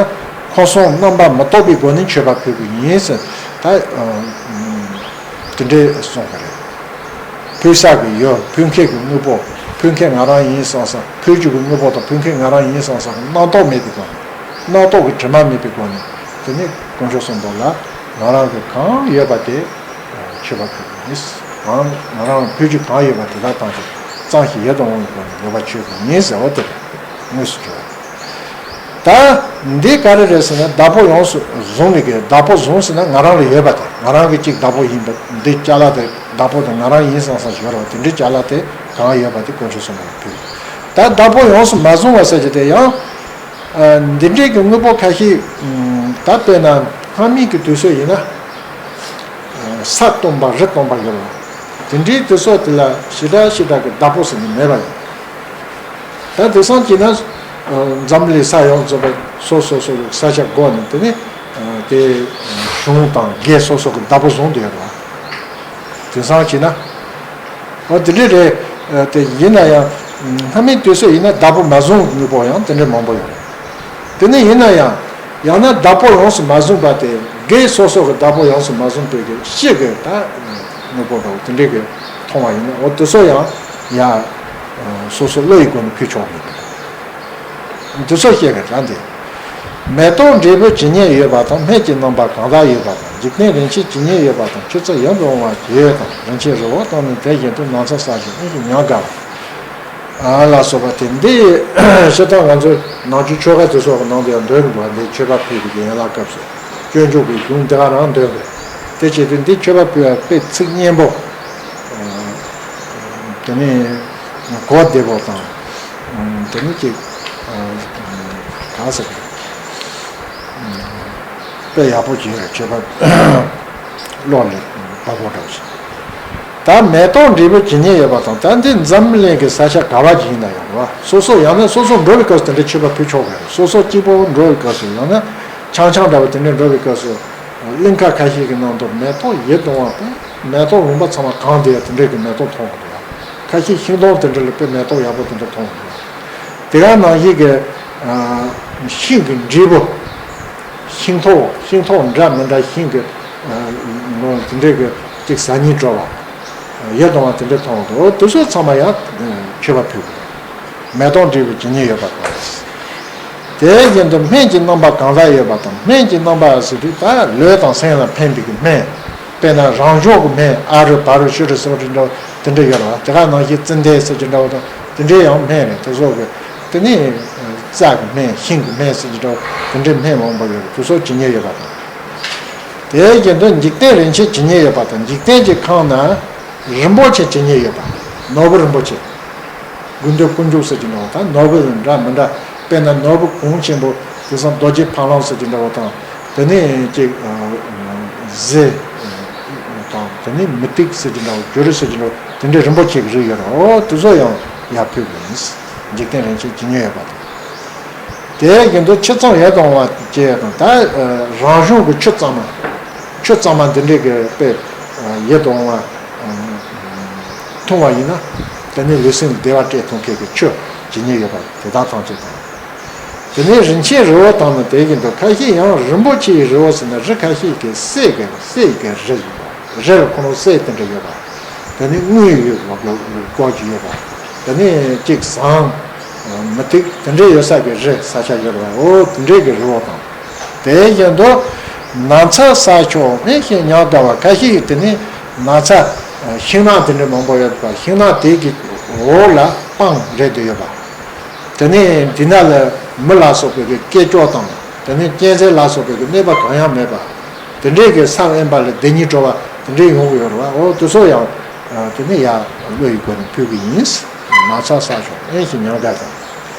ཁམས་གསུམ་རྣམ་པར་མི་རྟོག་པའི་སྒོ་ནས་མཆོད་པ་ཕུལ་དགོས་ཡིན་ཟེར། ད་དེ་འདྲས་གསུངས་པ་རེད། ཕུལ་ས་གི་ཡོད། ཕུལ་མཁན་གྱི་དངོས་པོ། ཕུལ་མཁན་ང་རང་ཡིན་བསམ་བསམ། ཕུལ་རྒྱུ་གི་དངོས་པོ་དང་ཕུལ་མཁན་ང་རང་ཡིན་བསམ་བསམ་རྣམ་རྟོག་མེད་པའི་སྒོ་ནས། རྣམ་རྟོག་གི་དྲི་མ་མེད་པའི་སྒོ་ནས། དེ་ནི་དཀོན་མཆོག་གསུམ་པོ་ལ་ང་རང་གི་གང་ཡོད་པ་དེ་མཆོད་པ་ཕུལ་དགོས་ཡིན། གང་ང་རང་ཕུལ་རྒྱུ་གང་ཡོད་པ་དེ་དག་ཐམས་ཅད་གཙང་ཞིང་ཡིད་དུ་འོང་བའི་སྒོ་ནས་ལེགས་པར་མཆོད་དགོས་ཡིན་ཟེར་བ་དེ་རེད། དངོས་སུ་འབྱོར་བ། ད་འདི་ག་རེ་རེད་ཟེར་ན། བདག་པོ་ཡོངས་སུ་བཟུང་བའི་གི། བདག་པོ་བཟུང་ཟེར་ན་ང་རང་ལ་ཡོད་པ་དེ། ང་རང་གི་གཅིག་བདག་པོ་ཡིན་པ། འདི་ཅ་ལག་དེ་བདག་པོ་དེ་ང་རང་ཡིན་བསམ་བསམ་ཞིག་ཡོད་རེད་བ། དེ་འདྲའི་ཅ་ལག་དེ་གང་ཡོད་པ་དེ་དཀོན་མཆོག་གསུམ་པོ་ལ་ཕུལ། ད་བདག་པོ་ཡོངས་སུ་མ་བཟུང་བ་ཟེར་གྱི་དེ་ཡང་། ཨ། འདི་འདྲའི་གི་དངོས་པོ་ཁ་ཤས། ཨ། ད་དཔེར་ན་སྔ་མའི་གི་དུས་ཚོད་ཡིན་ན། ཨ། ས་སྟོང་པ་རི་སྟོང་པ་ཡོད་རེད་བ། དེ་འདྲའི་དུས་ཚོད་དེ་ལ་ཞེ་དྲག་ཞེ་དྲག་གི་བདག་པོ་ཟེར་ནི་མེད་པ་ཡིན། ད་དེང་སང་བྱས་ན། ཨ། འཛམ་གླིང་ས་ཡོངས་རྫོགས་པ་སོ་སོ་སོ་ས་ཆ་བགོས་ནས་དེ་ནས། ཨ། དེ་གཞུང་དང་སྒེར་སོ་སོ་གི་བདག་པོ་བཟུང་བསྡད་ཡོད་རེད་བ། དེང་སང་བྱས་ན། ཨོ་དེ་འདྲ་རེད། ཨ། དེ་ཡིན་ན་ཡང་། སྔ་མའི་དུས་ཚོད་ཡིན་ན་བདག་པོ་མ་བཟུང་དངོས་པོ་ཡང་དེ་འདྲ་མང་པོ་ཡོད་རེད། དེ་ནས་ཡིན་ན་ཡང་། ཡང་ན་བདག་པོ་ཡོངས་སུ་མ་བཟུང་བ་དེ། སྒེར་སོ་སོ་གི་བདག་པོ་ཡོངས་སུ་མ་བཟུང་བའི་གི་སྤྱི་གི་ད་དངོས་པོ་འདྲ་བོ་དེ་འདྲའི་གི་མཐོང་བ་ཡིན་ན། འོ་དེ་ཚོ་ཡང་ཡ། ཨ། སོ་སོ་བློ་ཡི་སྒོ་ནས་ཕུལ་ཆོག་གི་རེད། དེ་ཚོ་བཤད་གི་རེད་འདི། མེ་ཏོག་འབྲས་བུ་ཇི་སྙེད་ཡོད་པ་དང་། སྨན་གྱི་རྣམ་པ་གང་དག་ཡོད་པ་དང་། འཇིག་རྟེན་རིན་ཆེན་ཇི་སྙེད་ཡོད་པ་དང་། ཆུ་ཚད་ཡིད་དུ་འོང་བ་ཇི་ཡོད་དང་། རིན་ཆེན་རི་བོ་དང་ནི་དེ་བཞིན་དུ། ནམ་མཚར་བསམ་ཞིང་དབུགས་སུ་ཉམས་དགའ་བ། ཨ། ལ་སོགས་པ་སྟེ། འདི་སྤྱིར་བཏང་ང་ཚོ་ནང་ཆོས་ཆོ་ག་དེ་ཚོ་གི་ནང་དུ་ཡང་འདོན་དགོས་པ། འདི་མཆོད་པ་ཕུལ་བའི་གི་ཡན་ལག་སྐབས་སུ་སྤྱོད་འཇུག་གི་གཞུང་འདི་ག་རང་འདོན་དགོས། དེ་བྱེད་དུས་འདི་མཆོད་པ་ཕུལ་བ་དཔེ་ཚིག་སྙན་པོ། དེ་ནས་གོ་བདེ་པོ་དང་། དེ་ནས་ཅིག་ག་ཟེར། དཔེ་ཡག་པོ་ཅིག་རེད། ཆོས་པ་བློ་ལ་བབ་པོ་འདྲ་བོ་ཞིག་ད་མེ་ཏོག་འབྲས་བུ་ཇི་སྙེད་ཡོད་པ་དང་། ད་འདི་འཛམ་གླིང་གི་ས་ཆ་ག་བ་ཅིག་ཡིན་ན་ཡང་རེད་བ། སོ་སོ་ཡང་ན་སོ་སོ་འགྲོ་བའི་སྐབས་སུ་དེ་འདྲའི་མཆོད་པ་ཕུལ་ཆོག་གི་རེད། སོ་སོ་གཅིག་པོ་འགྲོ་བའི་སྐབས་སུ། ཡང་ན་ཆང་ཆང་འདྲ་བོ་དེ་འདྲའི་འགྲོ་བའི་སྐབས་སུ། གླིང་ཁ་ཁ་ཤས་ཀྱི་ནང་དུ་མེ་ཏོག་ཡིད་དུ་འོང་བ་དང་མེ་ཏོག་ལུང་པ་ཚང་མ་གང་བསྡད་ཡ་དེ་འདྲའི་གི་མེ་ཏོག་མཐོང་གི་འདུག་ཁ་ཤས་ཤིང་སྡོང་དེ་འདྲ་ལ་དཔེ་མེ་ཏོག་ཡག་པོ་དེ་འདྲ་མཐོང་གི་འདུག་དེ་ག་ནང་བཞིན་གྱི་ཤིང་གི་འབྲས་བུ། ཤིང་ཐོག་ཤིང་ཐོག་འདྲ་མི་འདྲ་ཤིང་གི་ལོ་དེ་འདྲའི་གི་ཅིག་ཟ་སྙིང་བྲོ་བ། ཡིད་དུ་འོང་བ་དེ་འདྲ་མཐོང་གི་འདུག་དེ་ཚོ་ཚང་མ་ཡང་མཆོད་པ་ཕུལ་དགོས། མེ་ཏོག་འབྲས་བུ་ཇི་སྙེད་ཡོད་པ་དང་། དེ་བཞིན་དུ་སྨན་གྱི་རྣམ་པ་གང་དག་ཡོད་པ་དང་། སྨན་གྱི་རྣམ་པ་ཟེར་དུས་ད་ལུས་དང་སེམས་ལ་ཕན་པའི་གི་སྨན། དཔེར་ན་རང་བྱུང་གི་སྨན། ཨ་རུ་བ་རུ་ཤུ་རུ་ཟེར་བ་རེ་འདྲ་དེ་འདྲ་ཡོད་རེད་བ། དེ་ག་ནང་བཞིན་ཙན་དན་ཟེར་གྱི་འདྲ་བ་དང་དེ་འདྲའི་ཡང་སྨན་རེད། དེ་ཚོ་གི་དེ་ནི་རྩྭ་གི་སྨན། ཤིང་གི་སྨན་ཟེར་གྱི་འདྲ་བ་དེ་འདྲའི་སྨན་མང་པོ་ཡོད་རེད། དེ་ཚོ་ཇི་སྙེད་ཡོད་པ་དང་། དེ་བཞིན་དུ་འཇིག་རྟེན་རིན་ཆེན་ཇི་སྙེད་ཡོད་པ་དང་། འཇིག་རྟེན་གྱི་ཁམས་ན་རིན་པོ་ཆེ་ཇི་སྙེད་ཡོད་པ། ནོར་བུ་རིན་པོ་ཆེ། དགོས་འདོད་ཀུན་འབྱུང་ཟེར་གྱི་འདྲ་བ་དང་ནོར་བུ་འདྲ་མི་འདྲ། དཔེར་ན་ནོར་བུ་གོང་ཆེན་པོ་དེང་སང་རྡོ་རྗེ་ཕ་ལམ་ཟེར་གྱི་འདྲ་བ་དང་། དེ་ནས་ཅིག་གཟི་དང་། དེ་ནས་མུ་ཏིག་ཟེར་གྱི་འདྲ་བ། བྱུ་རུ་ཟེར་གྱི་འདྲ་བ། དེ་འདྲའི་རིན་པོ་ཆེ་གི་རིགས་ཡོད་རེད། འོ་དེ་ཚོ་ཡང་ཡར་ཕུལ་དགོས་ཡིན། འཇིག་རྟེན་རིན་ཆེན་ཇི་སྙེད་ཡོད་པ་དང་། དེ་བཞིན་དུ་ཆུ་ཚང་ཡིད་དུ་འོང་བ་བཅས་དང་། ད་རང་བྱུང་གི་ཆུ་གཙང་མ། ཆུ་གཙང་མ་འདི་འདྲའི་གི་དཔེ་ཡིད་དུ་འོང་བ་འཐུང་བ་ཡིན་ན། དེ་ནི་ལུས་སེམས་བདེ་བ་སྤྲད་ཐུབ་མཁན་གྱི་ཆུ་ཇི་སྙེད་ཡོད་པ་དེ་དག་ཐམས་ཅད་དང་། དེ་ནས་རིན་ཆེན་རི་བོ་དང་ནི་དེ་བཞིན་དུ། ཁ་ཤས་ཡང་རིན་པོ་ཆེའི་རི་བོ་ཟེར་ན་རི་ཁ་ཤས་ཀྱི་སྲད་ཀྱི་སྲད་ཀྱི་རི་ཡིན་པ། རི་ལ་ཁོ་རང་སྲད་དེ་འདྲ་ཡོད་པ། དེ་ནས་དངུལ་ཡོད་པ་སྐོར་གྱི་ཡོད་པ། དེ་ནས་ཅིག་ཟངས་མུ་ཏིག་དེ་འདྲ་ཡོད་ས་ཀྱི་རི་ས་ཆ་ཡོད་པ། འོ་དེ་འདྲའི་གི་རི་བོ་དང་། དེ་བཞིན་དུ་ན་ཚ་ས་ཕྱོགས་ནས་ཞིང་ཉམས་དགའ་བ། ཁ་ཤས་ཀྱིས་དེ་ནས་ན་ཚ་ཤིང་ནགས་དེ་འདྲ་མང་པོ་ཡོད་པ། ཤིང་ནགས་དེ་གི་འོག་ལ་སྤང་རེད་དུ་ཡོད་པ། དེ་ནས་འདི་ན་ལ་མི་ལ་སོགས་པའི་གི་སྐད་ཅོར་དང་། དེ་ནས་གཅན་གཟན་ལ་སོགས་པའི་གི་གནོད་པ་གང་ཡང་མེད་པ། དེ་འདྲའི་གི་ས་དབེན་པ་ལ་བདེ་སྙིང་བྲོ་བ་དེ་འདྲའི་ཡོང་གི་ཡོད་རེད་བ། འོ་དེ་ཚོ་ཡང་དེ་ནས་ཡར་བློ་ཡི་སྒོ་ནས་ཕུལ་གི་ཡིན། ན་ཚ་ས་ཕྱོགས་ཨེ་ཞིག་ཉམས་དགའ་དང་།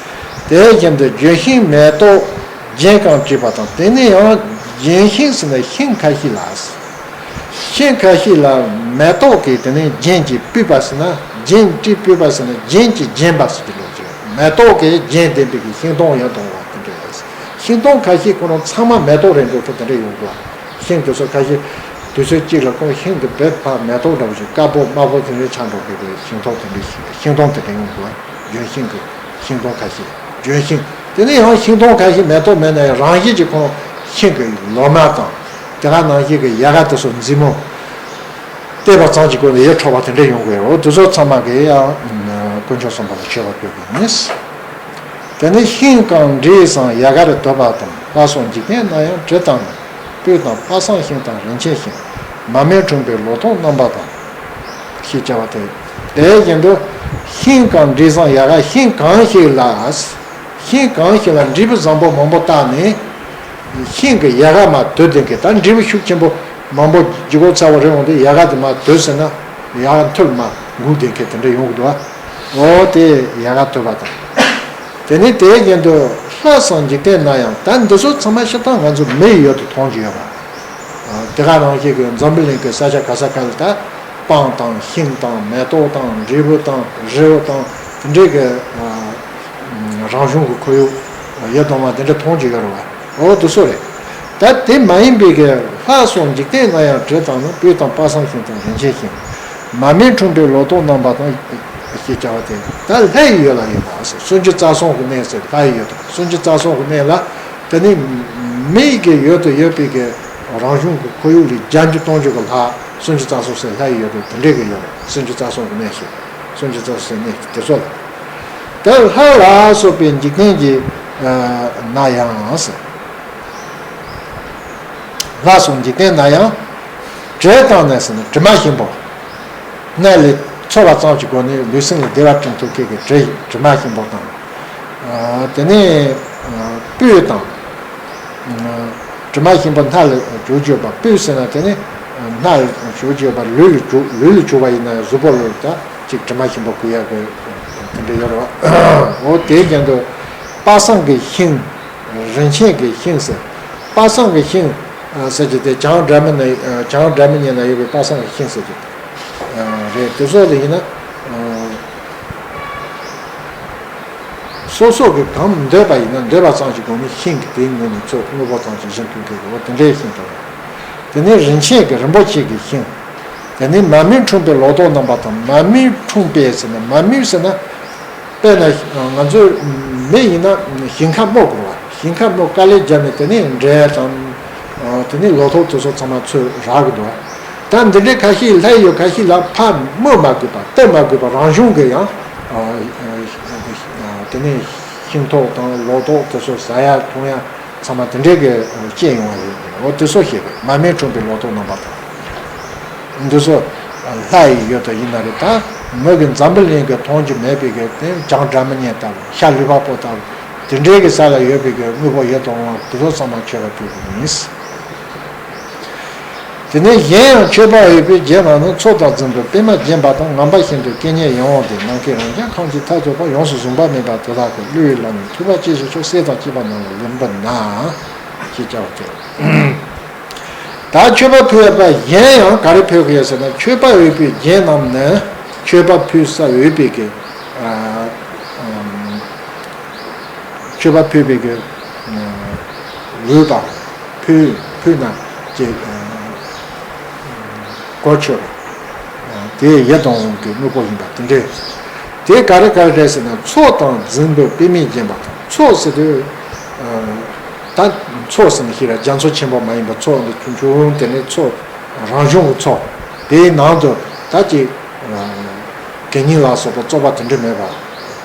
དེ་བཞིན་དུ་ལྗོན་ཤིང་མེ་ཏོག་རྒྱན་གང་བྲིས་པ་དང་། དེ་ནས་ཡང་ལྗོན་ཤིང་ཟེར་ན་ཤིང་ཁ་ཤས་ལ། ཤིང་ཁ་ཤས་ལ་མེ་ཏོག་གི་དེ་ནས་རྒྱན་གྱིས་སྤུད་པ་ཟེར་ན། རྒྱན་གྱིས་སྤུད་པ་ཟེར་ན་རྒྱན་གྱིས་བརྒྱན་པ་ཟེར་གྱི་ལོ་ཅིག་མེ་ཏོག་གི་རྒྱན་ལྡན་པའི་གི་ཤིང་སྡོང་ཡོད་དང་བ་དེ་འདྲ་ཡོད། ཤིང་སྡོང་ཁ་ཤས་ཁོ་རང་ཚང་མ་མེ་ཏོག་རེད་འགྲོ་ཐུབ་དེ་འདྲ་ཡོང་གི་བ། ཤིང་དེ་ཚོ་ཁ་ཤས་དུས་ཚོད་གཅིག་ལ་ཁོང་ཤིང་དེ་བེད་ཕ་མེ་ཏོག་འདྲ་བོ་ཞིག་དཀར་པོ་དམར་པོ་དེ་འདྲའི་ཆགས་འགྲོ་གི་བའི་ཤིང་ཏོག་དེ་འདྲའི་ཤིང་སྡོང་དེ་འདྲ་ཡོང་གི་བ། ལྗོན་ཤིང་གི་ཤིང་སྡོང་ཁ་ཤས། ལྗོན་ཤིང་། དེ་ནས་ཡང་ཤིང་སྡོང་ཁ་ཤས་མེ་ཏོག་མེད་ན་ཡང་རང་བཞིན་གྱིས་ཁོང་ཤིང་གི་ལོ་མ་དང་། དེ་ག་ནང་བཞིན་གྱི་ཡལ་ག་དེ་ཚོ་མཛེས་མོ། བལྟས་པ་ཙམ་གྱི་སྒོ་ནས་ཡིད་འཕྲོག་པ་དེ་འདྲ་ཡོང་གི་ཡོད། འོ་དེ་ཚོ་ཚང་མ་གི་ཡང་དཀོན་མཆོག་གསུམ་པ་ལ་མཆོད་པ་ཕུལ་དགོས་ཡིན། དེ་ནས་ཤིང་གང་འབྲས་བཟང་ཡལ་གར་དོད་པ་དང་། ལྷ་སོགས་འཇིག་རྟེན་ན་ཡང་དྲི་དང་ནི། སྤོས་དང་དཔག་བསམ་ཤིང་དང་རིན་ཆེན་ཤིང་། མ་སྨད་འཁྲུངས་པའི་ལོ་ཏོག་རྣམ་པ་དང་། ཞེས་བྱ་བ་སྟེ། དེ་བཞིན་དུ་ཤིང་གང་འབྲས་བཟང་ཡལ་ག་ཤིང་གང་ཞིག་ལ། ཤིང་གང་ཞིག་ལ་འབྲས་བུ་བཟང་པོ་མང་པོ་བཏགས་ནས། ཤིང་གི་ཡལ་ག་མར་དོད་དེ་མཁན། ད་འབྲས་བུ་ཤུགས་ཆེན་པོ་མང་པོ་ལྗིད་ཁོག་ཚ་བོ་རེ་འོང་དུས་ཡལ་ག་དེ་མར་དོད་ཟེར་ན་ཡལ་ག་མཐུད་མར་འགུག་དེ་མཁན་དེ་འདྲ་ཡོང་གི་འདུག་བ། འོ་དེ་ཡལ་ག་དོད་པ་དང་། དེ་ནས་དེ་བཞིན་དུ་ལྷ་སོགས་འཇིག་རྟེན་ན་ཡང་། ད་འདི་ཚོ་ཚང་མ་སྤྱིར་བཏང་ང་ཚོ་མིག་ཡོད་དུ་མཐོང་རྒྱུ་ཡོད་པ། དེ་ག་ནང་བཞིན་གྱི་འཛམ་བུ་གླིང་གི་ས་ཆ་ག་ས་ག་ལ་ད་སྤང་དང་ཤིང་དང་མེ་ཏོག་དང་འབྲས་བུ་དང་རི་བོ་དང་དེ་འདྲའི་གི་རང་བྱུང་གི་ཁོར་ཡུག་ཡོད་དང་མ་དེ་འདྲ་མཐོང་རྒྱུ་ཡོད་རེད་བ། འོ་དེ་ཚོ་རེད། ད་དེ་མ་ཡིན་པའི་གི་ལྷ་སོགས་འཇིག་རྟེན་ན་ཡང་དྲི་དང་ནི། སྤོས་དང་དཔག་བསམ་ཤིང་དང་རིན་ཆེན་ཤིང་། མ་སྨད་འཁྲུངས་པའི་ལོ་ཏོག་རྣམ་པ་དང་། ཞེས་བྱ་བ་སྟེ། ད་ལྷའི་ཡུལ་ལ་ཡོད་པ་སུམ་ཅུ་རྩ་གསུམ་གྱི་གནས་ཟེར། ལྷའི་ཡུལ་དང་སུམ་ཅུ་རྩ་གསུམ་གྱི་གནས་ལ། དེ་ནི་མིག་གི་ཡུལ་དུ་ཡོད་པའི་གི་རང་བྱུང་གི་ཁོར་ཡུག་ལས་བརྒྱ་འགྱུར་སྟོང་འགྱུར་གྱི་ལྷ་སུམ་ཅུ་རྩ་གསུམ་ཟེར། ལྷའི་ཡུལ་དུ་དེ་འདྲའི་གི་ཡོད་རེད། སུམ་ཅུ་རྩ་གསུམ་གྱི་གནས་སུ། སུམ་ཅུ་རྩ་གསུམ་གནས་དེ་ཚོ་ལ། དེ་ལྷ་ལ་སོགས་པའི་འཇིག་རྟེན་གྱི་ན་ཡང་ཟེར། ལྷ་སོགས་འཇིག་རྟེན་ན་ཡང་། དྲི་དང་ནི་ཟེར་ན་དྲི་མ་ཞིམ་པོ། སྣ་ལ་ཚོར་བ་ཙམ་གྱི་སྒོ་ནས་ལུས་སེམས་ལ་བདེ་བ་སྐྲུན་ཐུབ་མཁན་གྱི་དྲི་དྲི་མ་ཞིམ་པོ་དང་། དེ་ནས་སྤོས་དང་། དྲི་མ་ཞིམ་པོ་སྣ་ལ་བྱུག་བྱུག་པ། སྤོས་ཟེར་ན་དེ་ནི་སྣ་ལ་བྱུག་བྱུག་པ། ལུས་ལ་བྱུག་ལུས་ལ་བྱུག་པ་ཡིན་ན་གཟུགས་པོ་ལ་ད་ཅིག་དྲི་མ་ཞིམ་པོ་བཀོལ་ཡག་གི་དེ་འདྲ་ཡོད་རེད་བ། འོ་དེའི་རྐྱེན་དུ་དཔག་བསམ་གྱི་ཤིང་། རིན་ཆེན་གྱི་ཤིང་ཟེར། དཔག་བསམ་གྱི་ཤིང་ ཟེར་གྱི་དེ་བྱང་སྒྲ་མི་ན་བྱང་སྒྲ་མི་སྙན་ན་ཡོད་པའི་པ་སངས་ཀྱི་ཤིང་ཟེར་གྱི་རེད། དེ་ཚོ་ལ་ཡིན་ན། སོ་སོ་གི་གང་འདོད་པ་ཡིན་ན་འདོད་པ་ཙམ་གྱི་སྒོ་ནས་ཤིང་གི་དེའི་ངོས་ནས་ཚོ་དངོས་པོ་ཙམ་གྱི་གཞི་མཐུན་མཁན་གྱི་འོ་དེ་འདྲའི་ཤིང་དང་། དེ་ནས་རིན་ཆེན་གྱི་རིན་པོ་ཆེ་གི་ཤིང་། དེ་ནས་མ་རྨོས་འཁྲུངས་པའི་ལོ་ཏོག་རྣམ་པ་དང་། མ་རྨོས་འཁྲུངས་པའི་ཟེར་ན་མ་རྨོས་ཟེར་ན། དཔེར་ན་ང་ཚོའི་མི་ཡིན་ན་ཞིང་ཁ་རྨོ་དགོས་པ། ཞིང་ཁ་རྨོ་དཀའ་ལས་བརྒྱབ་ནས་དེ་ནས་འབྲས་དང་། དེ་ནས་ལོ་ཐོག་དེ་ཚོ་ཚང་མ་ཚོས་རག་གི་འདུག་ད་འདི་འདྲའི་ཁ་ཤས་ལྷ་ཡི་ཡོད་ཁ་ཤས་ལ་ཕར་རྨོ་མ་དགོས་པ་བཏབ་མ་དགོས་པ་རང་བྱུང་གི་ཡང་། དེ་ནས་ཤིང་ཐོག་དང་ལོ་ཐོག་དེ་ཚོ་ཟ་ཡ་འཐུང་ཡ་ཚང་མ་དེ་འདྲའི་གི་སྐྱེ་ཡོང་བ་ཡོད། འོ་དེ་ཚོ་ཞིག་མ་རྨོས་འཁྲུངས་པའི་ལོ་ཐོག་རྣམ་པ་དང་། འདི་ཚོ་ལྷ་ཡི་ཡོད་དོ་ཡིན་ན་རེད། ད་མི་གི་འཛམ་བུ་གླིང་གི་མཐོང་རྒྱུ་མེད་པའི་གི་དེ་བྱང་སྒྲ་མི་སྙན་ལྟ་བུ་ཤ་ལུས་པ་པོ་ལྟ་བུ་དེ་འདྲའི་གི་ས་ལ་ཡོད་པའི་གི་དངོས་པོ་ཡོད་དོ་འོང་བ་དེ་ཚོ་ཚང་མ་མཆོད་པ་ཕུལ་གི་ཡིན། དེ་ནས་གཞན་ཡང་མཆོད་པ་འོས་པའི་རྒྱན་རྣམས་ནི་མཚོ་དང་རྫིང་བུ་པདྨ་བརྒྱན་པ་དང་ངམ་པ་བཞིན་དུ་སྐད་སྙན་ཡིད་འོང་སྟེ། ནམ་མཁའི་རབ་འབྱམས་ཁམས་ཀྱི་མཐར་ཐུག་པ་ཡོངས་སུ་བཟུང་བ་མིན་པ་དེ་དག་གི་གླུ་ཡི་ལམ་ནས་ཐུབ་པ་ཅི་ཞིག་མཆོག་གསེར་དང་བཅས་པ་རྣམས་ལ་ལེགས་འབུལ་ན། ཞེས་བྱ་བ་སྟེ། ད་མཆོད་པ་ཕུལ་བ་གཞན་ཡང་ག་རེ་ཕུལ་དགོས་ཟེར་ན། མཆོད་པ་འོས་པའི་རྒྱན་རྣམས་ནི་མཆོད་པ་ཕུལ་ས་འོས་པའི་གི། ཨ། ཨམ། མཆོད་པ་ཕུལ་བའི་གི། ཨ། འོས་པ། ཕུལ། ཕུལ་ན་ཅིག་ཨ། གོ་ཆོད་པ། ཨ། དེ་ཡིད་དུ་འོང་གི་དངོས་པོ་ཡིན་པ་དེ་འདྲས། དེ་ག་རེ་ག་རེ་རེད་ཟེར་ན། མཚོ་དང་རྫིང་བུ་པདྨས་བརྒྱན་པ་དང་། མཚོ་ཟེར་དུས། ཨ། ད་མཚོ་ཟེར་ན་ཤེས་ར། རྒྱ་མཚོ་ཆེན་པོ་མ་ཡིན་པ་མཚོ་འདི་ཆུང་ཆུང་དེ་ནས་མཚོ། རང་བྱུང་གི་མཚོ། དེའི་ནང་དུ་ད་ཅིག་ཨ། དགེ་བསྙེན་ལ་སོགས་པ་བཙོག་པ་དེ་འདྲ་མེད་པ།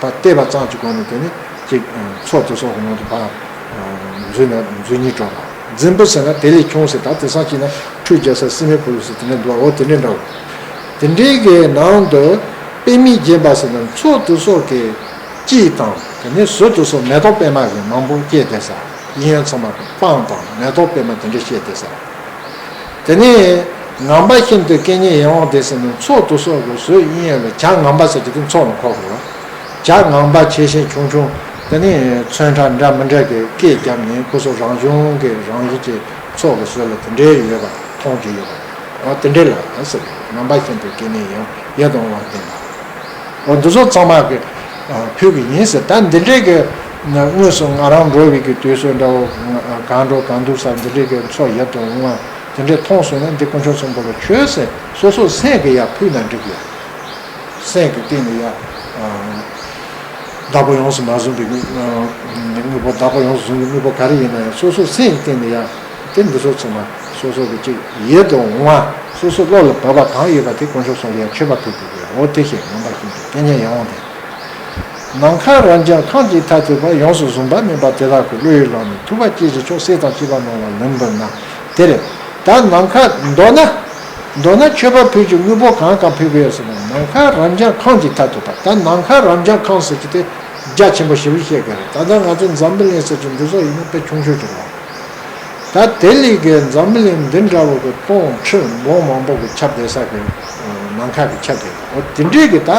ཕར་བལྟས་པ་ཙམ་གྱི་སྒོ་ནས་དེ་ནི་ཅིག་ཨ། མཚོ་དེ་སོགས་ཀྱི་ནང་དུ་ཕར། ཨ། འཛུལ་ན་འཛུལ་སྙིང་བྲོ་བ། རྫིང་བུ་ཟེར་ན་དེ་ལས་ཆུང་ཟེར། ད་དེང་སང་བྱས་ན་ཁྲུས་རྒྱག་ས་སི་མི་ཕུ་ལུ་ཟེར་དེ་འདྲ་འདུག་འོ་དེ་འདྲ་འདྲ་བོ། དེ་འདྲའི་གི་ནང་དུ་པདྨས་བརྒྱན་པ་ཟེར་ན་མཚོ་དེ་སོགས་ཀྱི་དཀྱིལ་དང་དེ་ནས་ཟུར་དེ་སོགས་མེ་ཏོག་པདྨ་གི་མང་པོ་སྐྱེས་བསྡད་ས། གཡས་གཡོན་ཚང་མ་སྤང་དང་མེ་ཏོག་པདྨ་དེ་འདྲ་སྐྱེས་བསྡད་ས། དེ་ནས་ངང་པ་ཤིན་ཏུ་སྐད་སྙན་ཡིད་འོང་སྟེ་ཟེར་ན་མཚོ་དེ་སོགས་ཀྱི་ཟུར་གཡས་གཡོན་ལ་བྱ་ངང་པ་ཟེར་གྱི་དེ་མཚོ་ལ་གོ་དགོས། བྱ་ངང་པ་ཆེ་ཆེ་ཆུང་ཆུང་དེ་ནས་ཚོན་ཁྲ་འདྲ་མི་འདྲ་གི་སྐད་བརྒྱབ་ནས་ཁོ་ཚོ་རང་བྱུང་གི་རང་བཞིན་གྱི་མཚོ་གི་ཟུར་ལ་དེ་འདྲའི་ཡོད་པ་མཐོང་རྒྱུ་ཡོད་པ། འོ་དེ་འདྲའི་ལ་ཟེར། ངང་པ་ཤིན་ཏུ་སྐད་སྙན་ཡིད་ཡིད་དུ་འོང་བ་བསྟན་པ། འོ་འདི་ཚོ་ཚང་མ་གི་ཕུལ་གི་ཡིན་ཟེར། ད་འདི་འདྲའི་གི་དངོས་སུ་ང་རང་འགྲོ་བའི་གི་དུས་སུ་འདྲ་བོ་གང་འགྲོ་གང་འདུག་ས་འདི་འདྲའི་གི་མཚོ་ཡིད་དུ་འོང་བ་དེ་འདྲའི་མཐོང་སོང་ན་འདི་དཀོན་མཆོག་གསུམ་པོ་ལ་མཆོད་ཟེར། སོ་སོ་སེམས་ཀྱི་ཡ་ཕུལ་ན་འགྲིག་གི། སེམས་ཀྱི་སྟེང་ནས་ཡ། བདག་པོ་ཡོངས་སུ་མ་བཟུང་བའི་དངོས་པོ། བདག་པོ་ཡོངས་སུ་བཟུང་བའི་དངོས་པོ་ག་རེ་ཡིན་ན་ཡང་སོ་སོ་སེམས་ཀྱི་སྟེང་ནས་ཡ། དེ་འདི་ཚོ་ཚང་མ་སོ་སོ་གི་ཅིག་ཡིད་དུ་འོང་བ། སོ་སོ་བློ་ལ་བབས་པ་གང་ཡོད་པ་དེ་དཀོན་མཆོག་གསུམ་ལ་ཡང་མཆོད་པ་ཕུལ་དགོས་པས། འོ་དེ་ཞེས་ངང་པ་ཤིན་ཏུ་སྐད་སྙན་ཡིད་འོང་སྟེ། ནམ་མཁའ་རབ་འབྱམས་ཁམས་ཀྱི་མཐར་ཐུག་པ་ཡོངས་སུ་བཟུང་བ་མིན་པ་དེ་དག་གི་གླུ་ཡི་ལམ་ནས་ཐུབ་པ་སྐྱེས་ཀྱི་མཆོག་གསེར་དང་བཅས་པ་རྣམས་ལ་ལེགས་འབུལ་ན། དེ་རེད། ད་ནམ་མཁའ་མདོར་ན། མདོར་ན་མཆོད་པ་ཕུལ་གྱི་དངོས་པོ་གང་གང་ཕུལ་གི་ཡོད་ཟེར་ན། ནམ་མཁའ་རབ་འབྱམས་ཁམས་ཀྱི་མཐར་ཐུག་པ། ད་ནམ་མཁའ་རབ་འབྱམས་ཁམས་ཟེར་གྱི་དེ་རྒྱ་ཆེན་པོ་ཞེ་པོ་བཤད་གི་རེད། ད་ལྟ་ང་ཚོ་འཛམ་བུ་གླིང་ཟེར་གྱི་འདི་ཚོ་ཡིན་ན་དཔེ་ཆུང་ཆུང་ཅིག་རེད། ད་དེ་ལས་ཀྱི་འཛམ་བུ་གླིང་འདི་འདྲ་བོ་གི་སྟོང་ཁྲི་འབུམ་མང་པོ་གི་ཁྱབ་བསྡད་ས་གི་ནམ་མཁའ་གི་ཁྱབ་བསྡད། འོ་དེ་འདྲའི་གི་ད་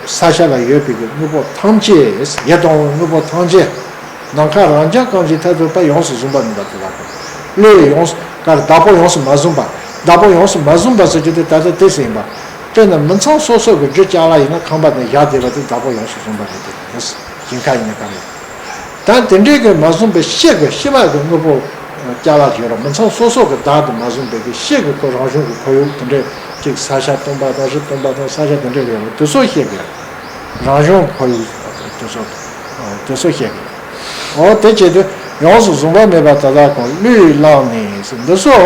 ས་ཆ་ལ་ཡོད་པའི་གི་དངོས་པོ་ཐམས་ཅད། ཡིད་དུ་འོང་བའི་དངོས་པོ་ཐམས་ཅད། ནམ་མཁའ་རབ་འབྱམས་ཁམས་ཀྱི་མཐར་ཐུག་པ་ཡོངས་སུ་བཟུང་བ་མིན་པ་དེ་དག་གི། བློས་ཡོངས་སུ་གར་བདག་པོ་ཡོངས་སུ་མ་བཟུང་བ། བདག་པོ་ཡོངས་སུ་མ་བཟུང་བ་ཟེར་རྒྱུ་དེ་ད་ལྟ་དེ་ཟེར་ཡིན་པ། དཔེར་ན་མི་ཚང་སོ་སོ་གི་རྒྱུ་ཅ་ལག་ཡིན་ན་ཁང་པ་ནས་བཞག་བསྡད་པ་དེ་བདག་པོ་ཡོངས་སུ་བཟུང་བ་རེད་དེ། ཞིང་ཁ་ཡིན་ན་གང་རེད། ད་དེ་འདྲའི་གི་མ་བཟུང་བའི་ཕྱི་གི་ཕྱི་མ་གི་དངོས་པོ་ཅ་ལག་ཅིག་ཡོད་ར། མི་ཚང་སོ་སོ་གི་བདག་ཏུ་མ་བཟུང་བའི་གི་ཕྱི་གི་ཁོ་རང་བྱུང་གི་ཁོར་ཡུག་དེ་འདྲའི་ཅིག་ས་ཆ་སྟོང་པ་དང་རི་སྟོང་པ་དང་ས་ཆ་དེ་འདྲའི་རེད་ར། དེ་ཚོ་བཤད་གི། རང་བྱུང་ཁོར་ཡུག་དེ་ཚོ་དེ་ཚོ་བཤད་གི། འོ་དེ་བྱེད་དུས་ཡོངས་སུ་བཟུང་བ་མེད་པ་དེ་དག་གི་གླུ་ཡི་ལམ་ནས་འདི་ཚོ་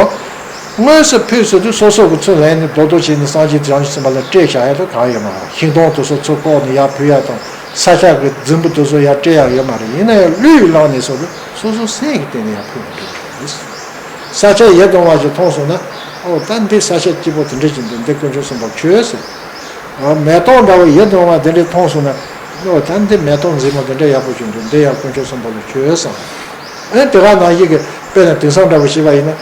དངོས་སུ་ཕུལ་ཟེར་དུས་སོ་སོ་གི་ཚུར་ལེན་ནས་རྡོག་རྡོག་བྱས་ནས་སངས་རྒྱས་བྱང་ཆུབ་སེམས་དཔའ་ལ་སྤྲད་བཞག་ཡ་དེ་གང་ཡོད་མ་རེད། ཤིང་སྡོང་དེ་ཚོ་ཚུར་བཀོག་ནས་ཡར་ཕུལ་ཡ་དང་། ས་ཆ་གི་རྫིང་བུ་དེ་ཚོ་ཡར་སྤྲད་ཡ་ཡོད་མ་རེད། ཡིན་ན་ཡང་གླུ་ཡི་ལམ་ནས་སོགས་དེ་སོ་སོ་སེམས་ཀྱི་སྟེང་ནས་ཡར་ཕུལ་ནས་འགྲོ་གི་རེད། ས་ཆ་ཡིད་དུ་འོང་བ་ཞིག་མཐོང་སོང་ན། ཨོ་ད་འདི་ས་ཆ་སྐྱིད་པོ་དེ་འདྲ་ཞིག་འདུག་འདི་དཀོན་མཆོག་གསུམ་པོ་མཆོད་ཟེར། ཨོ་མེ་ཏོག་འདྲ་བོ་ཡིད་དུ་འོང་བ་དེ་འདྲ་མཐོང་སོང་ན། ཨོ་ད་འདི་མེ་ཏོག་མཛེས་མོ་དེ་འདྲ་ཡག་པོ་ཞིག་འདུག་འདི་ཡང་དཀོན་མཆོག་གསུམ་པོ་ལ་མཆོད་བསམ། ཨེ་དེ་ག་ནང་བཞིན་གྱི་དཔེར་ན་དེང་སང་འདྲ་བོ་ཞིག་པ་ཡིན་ན།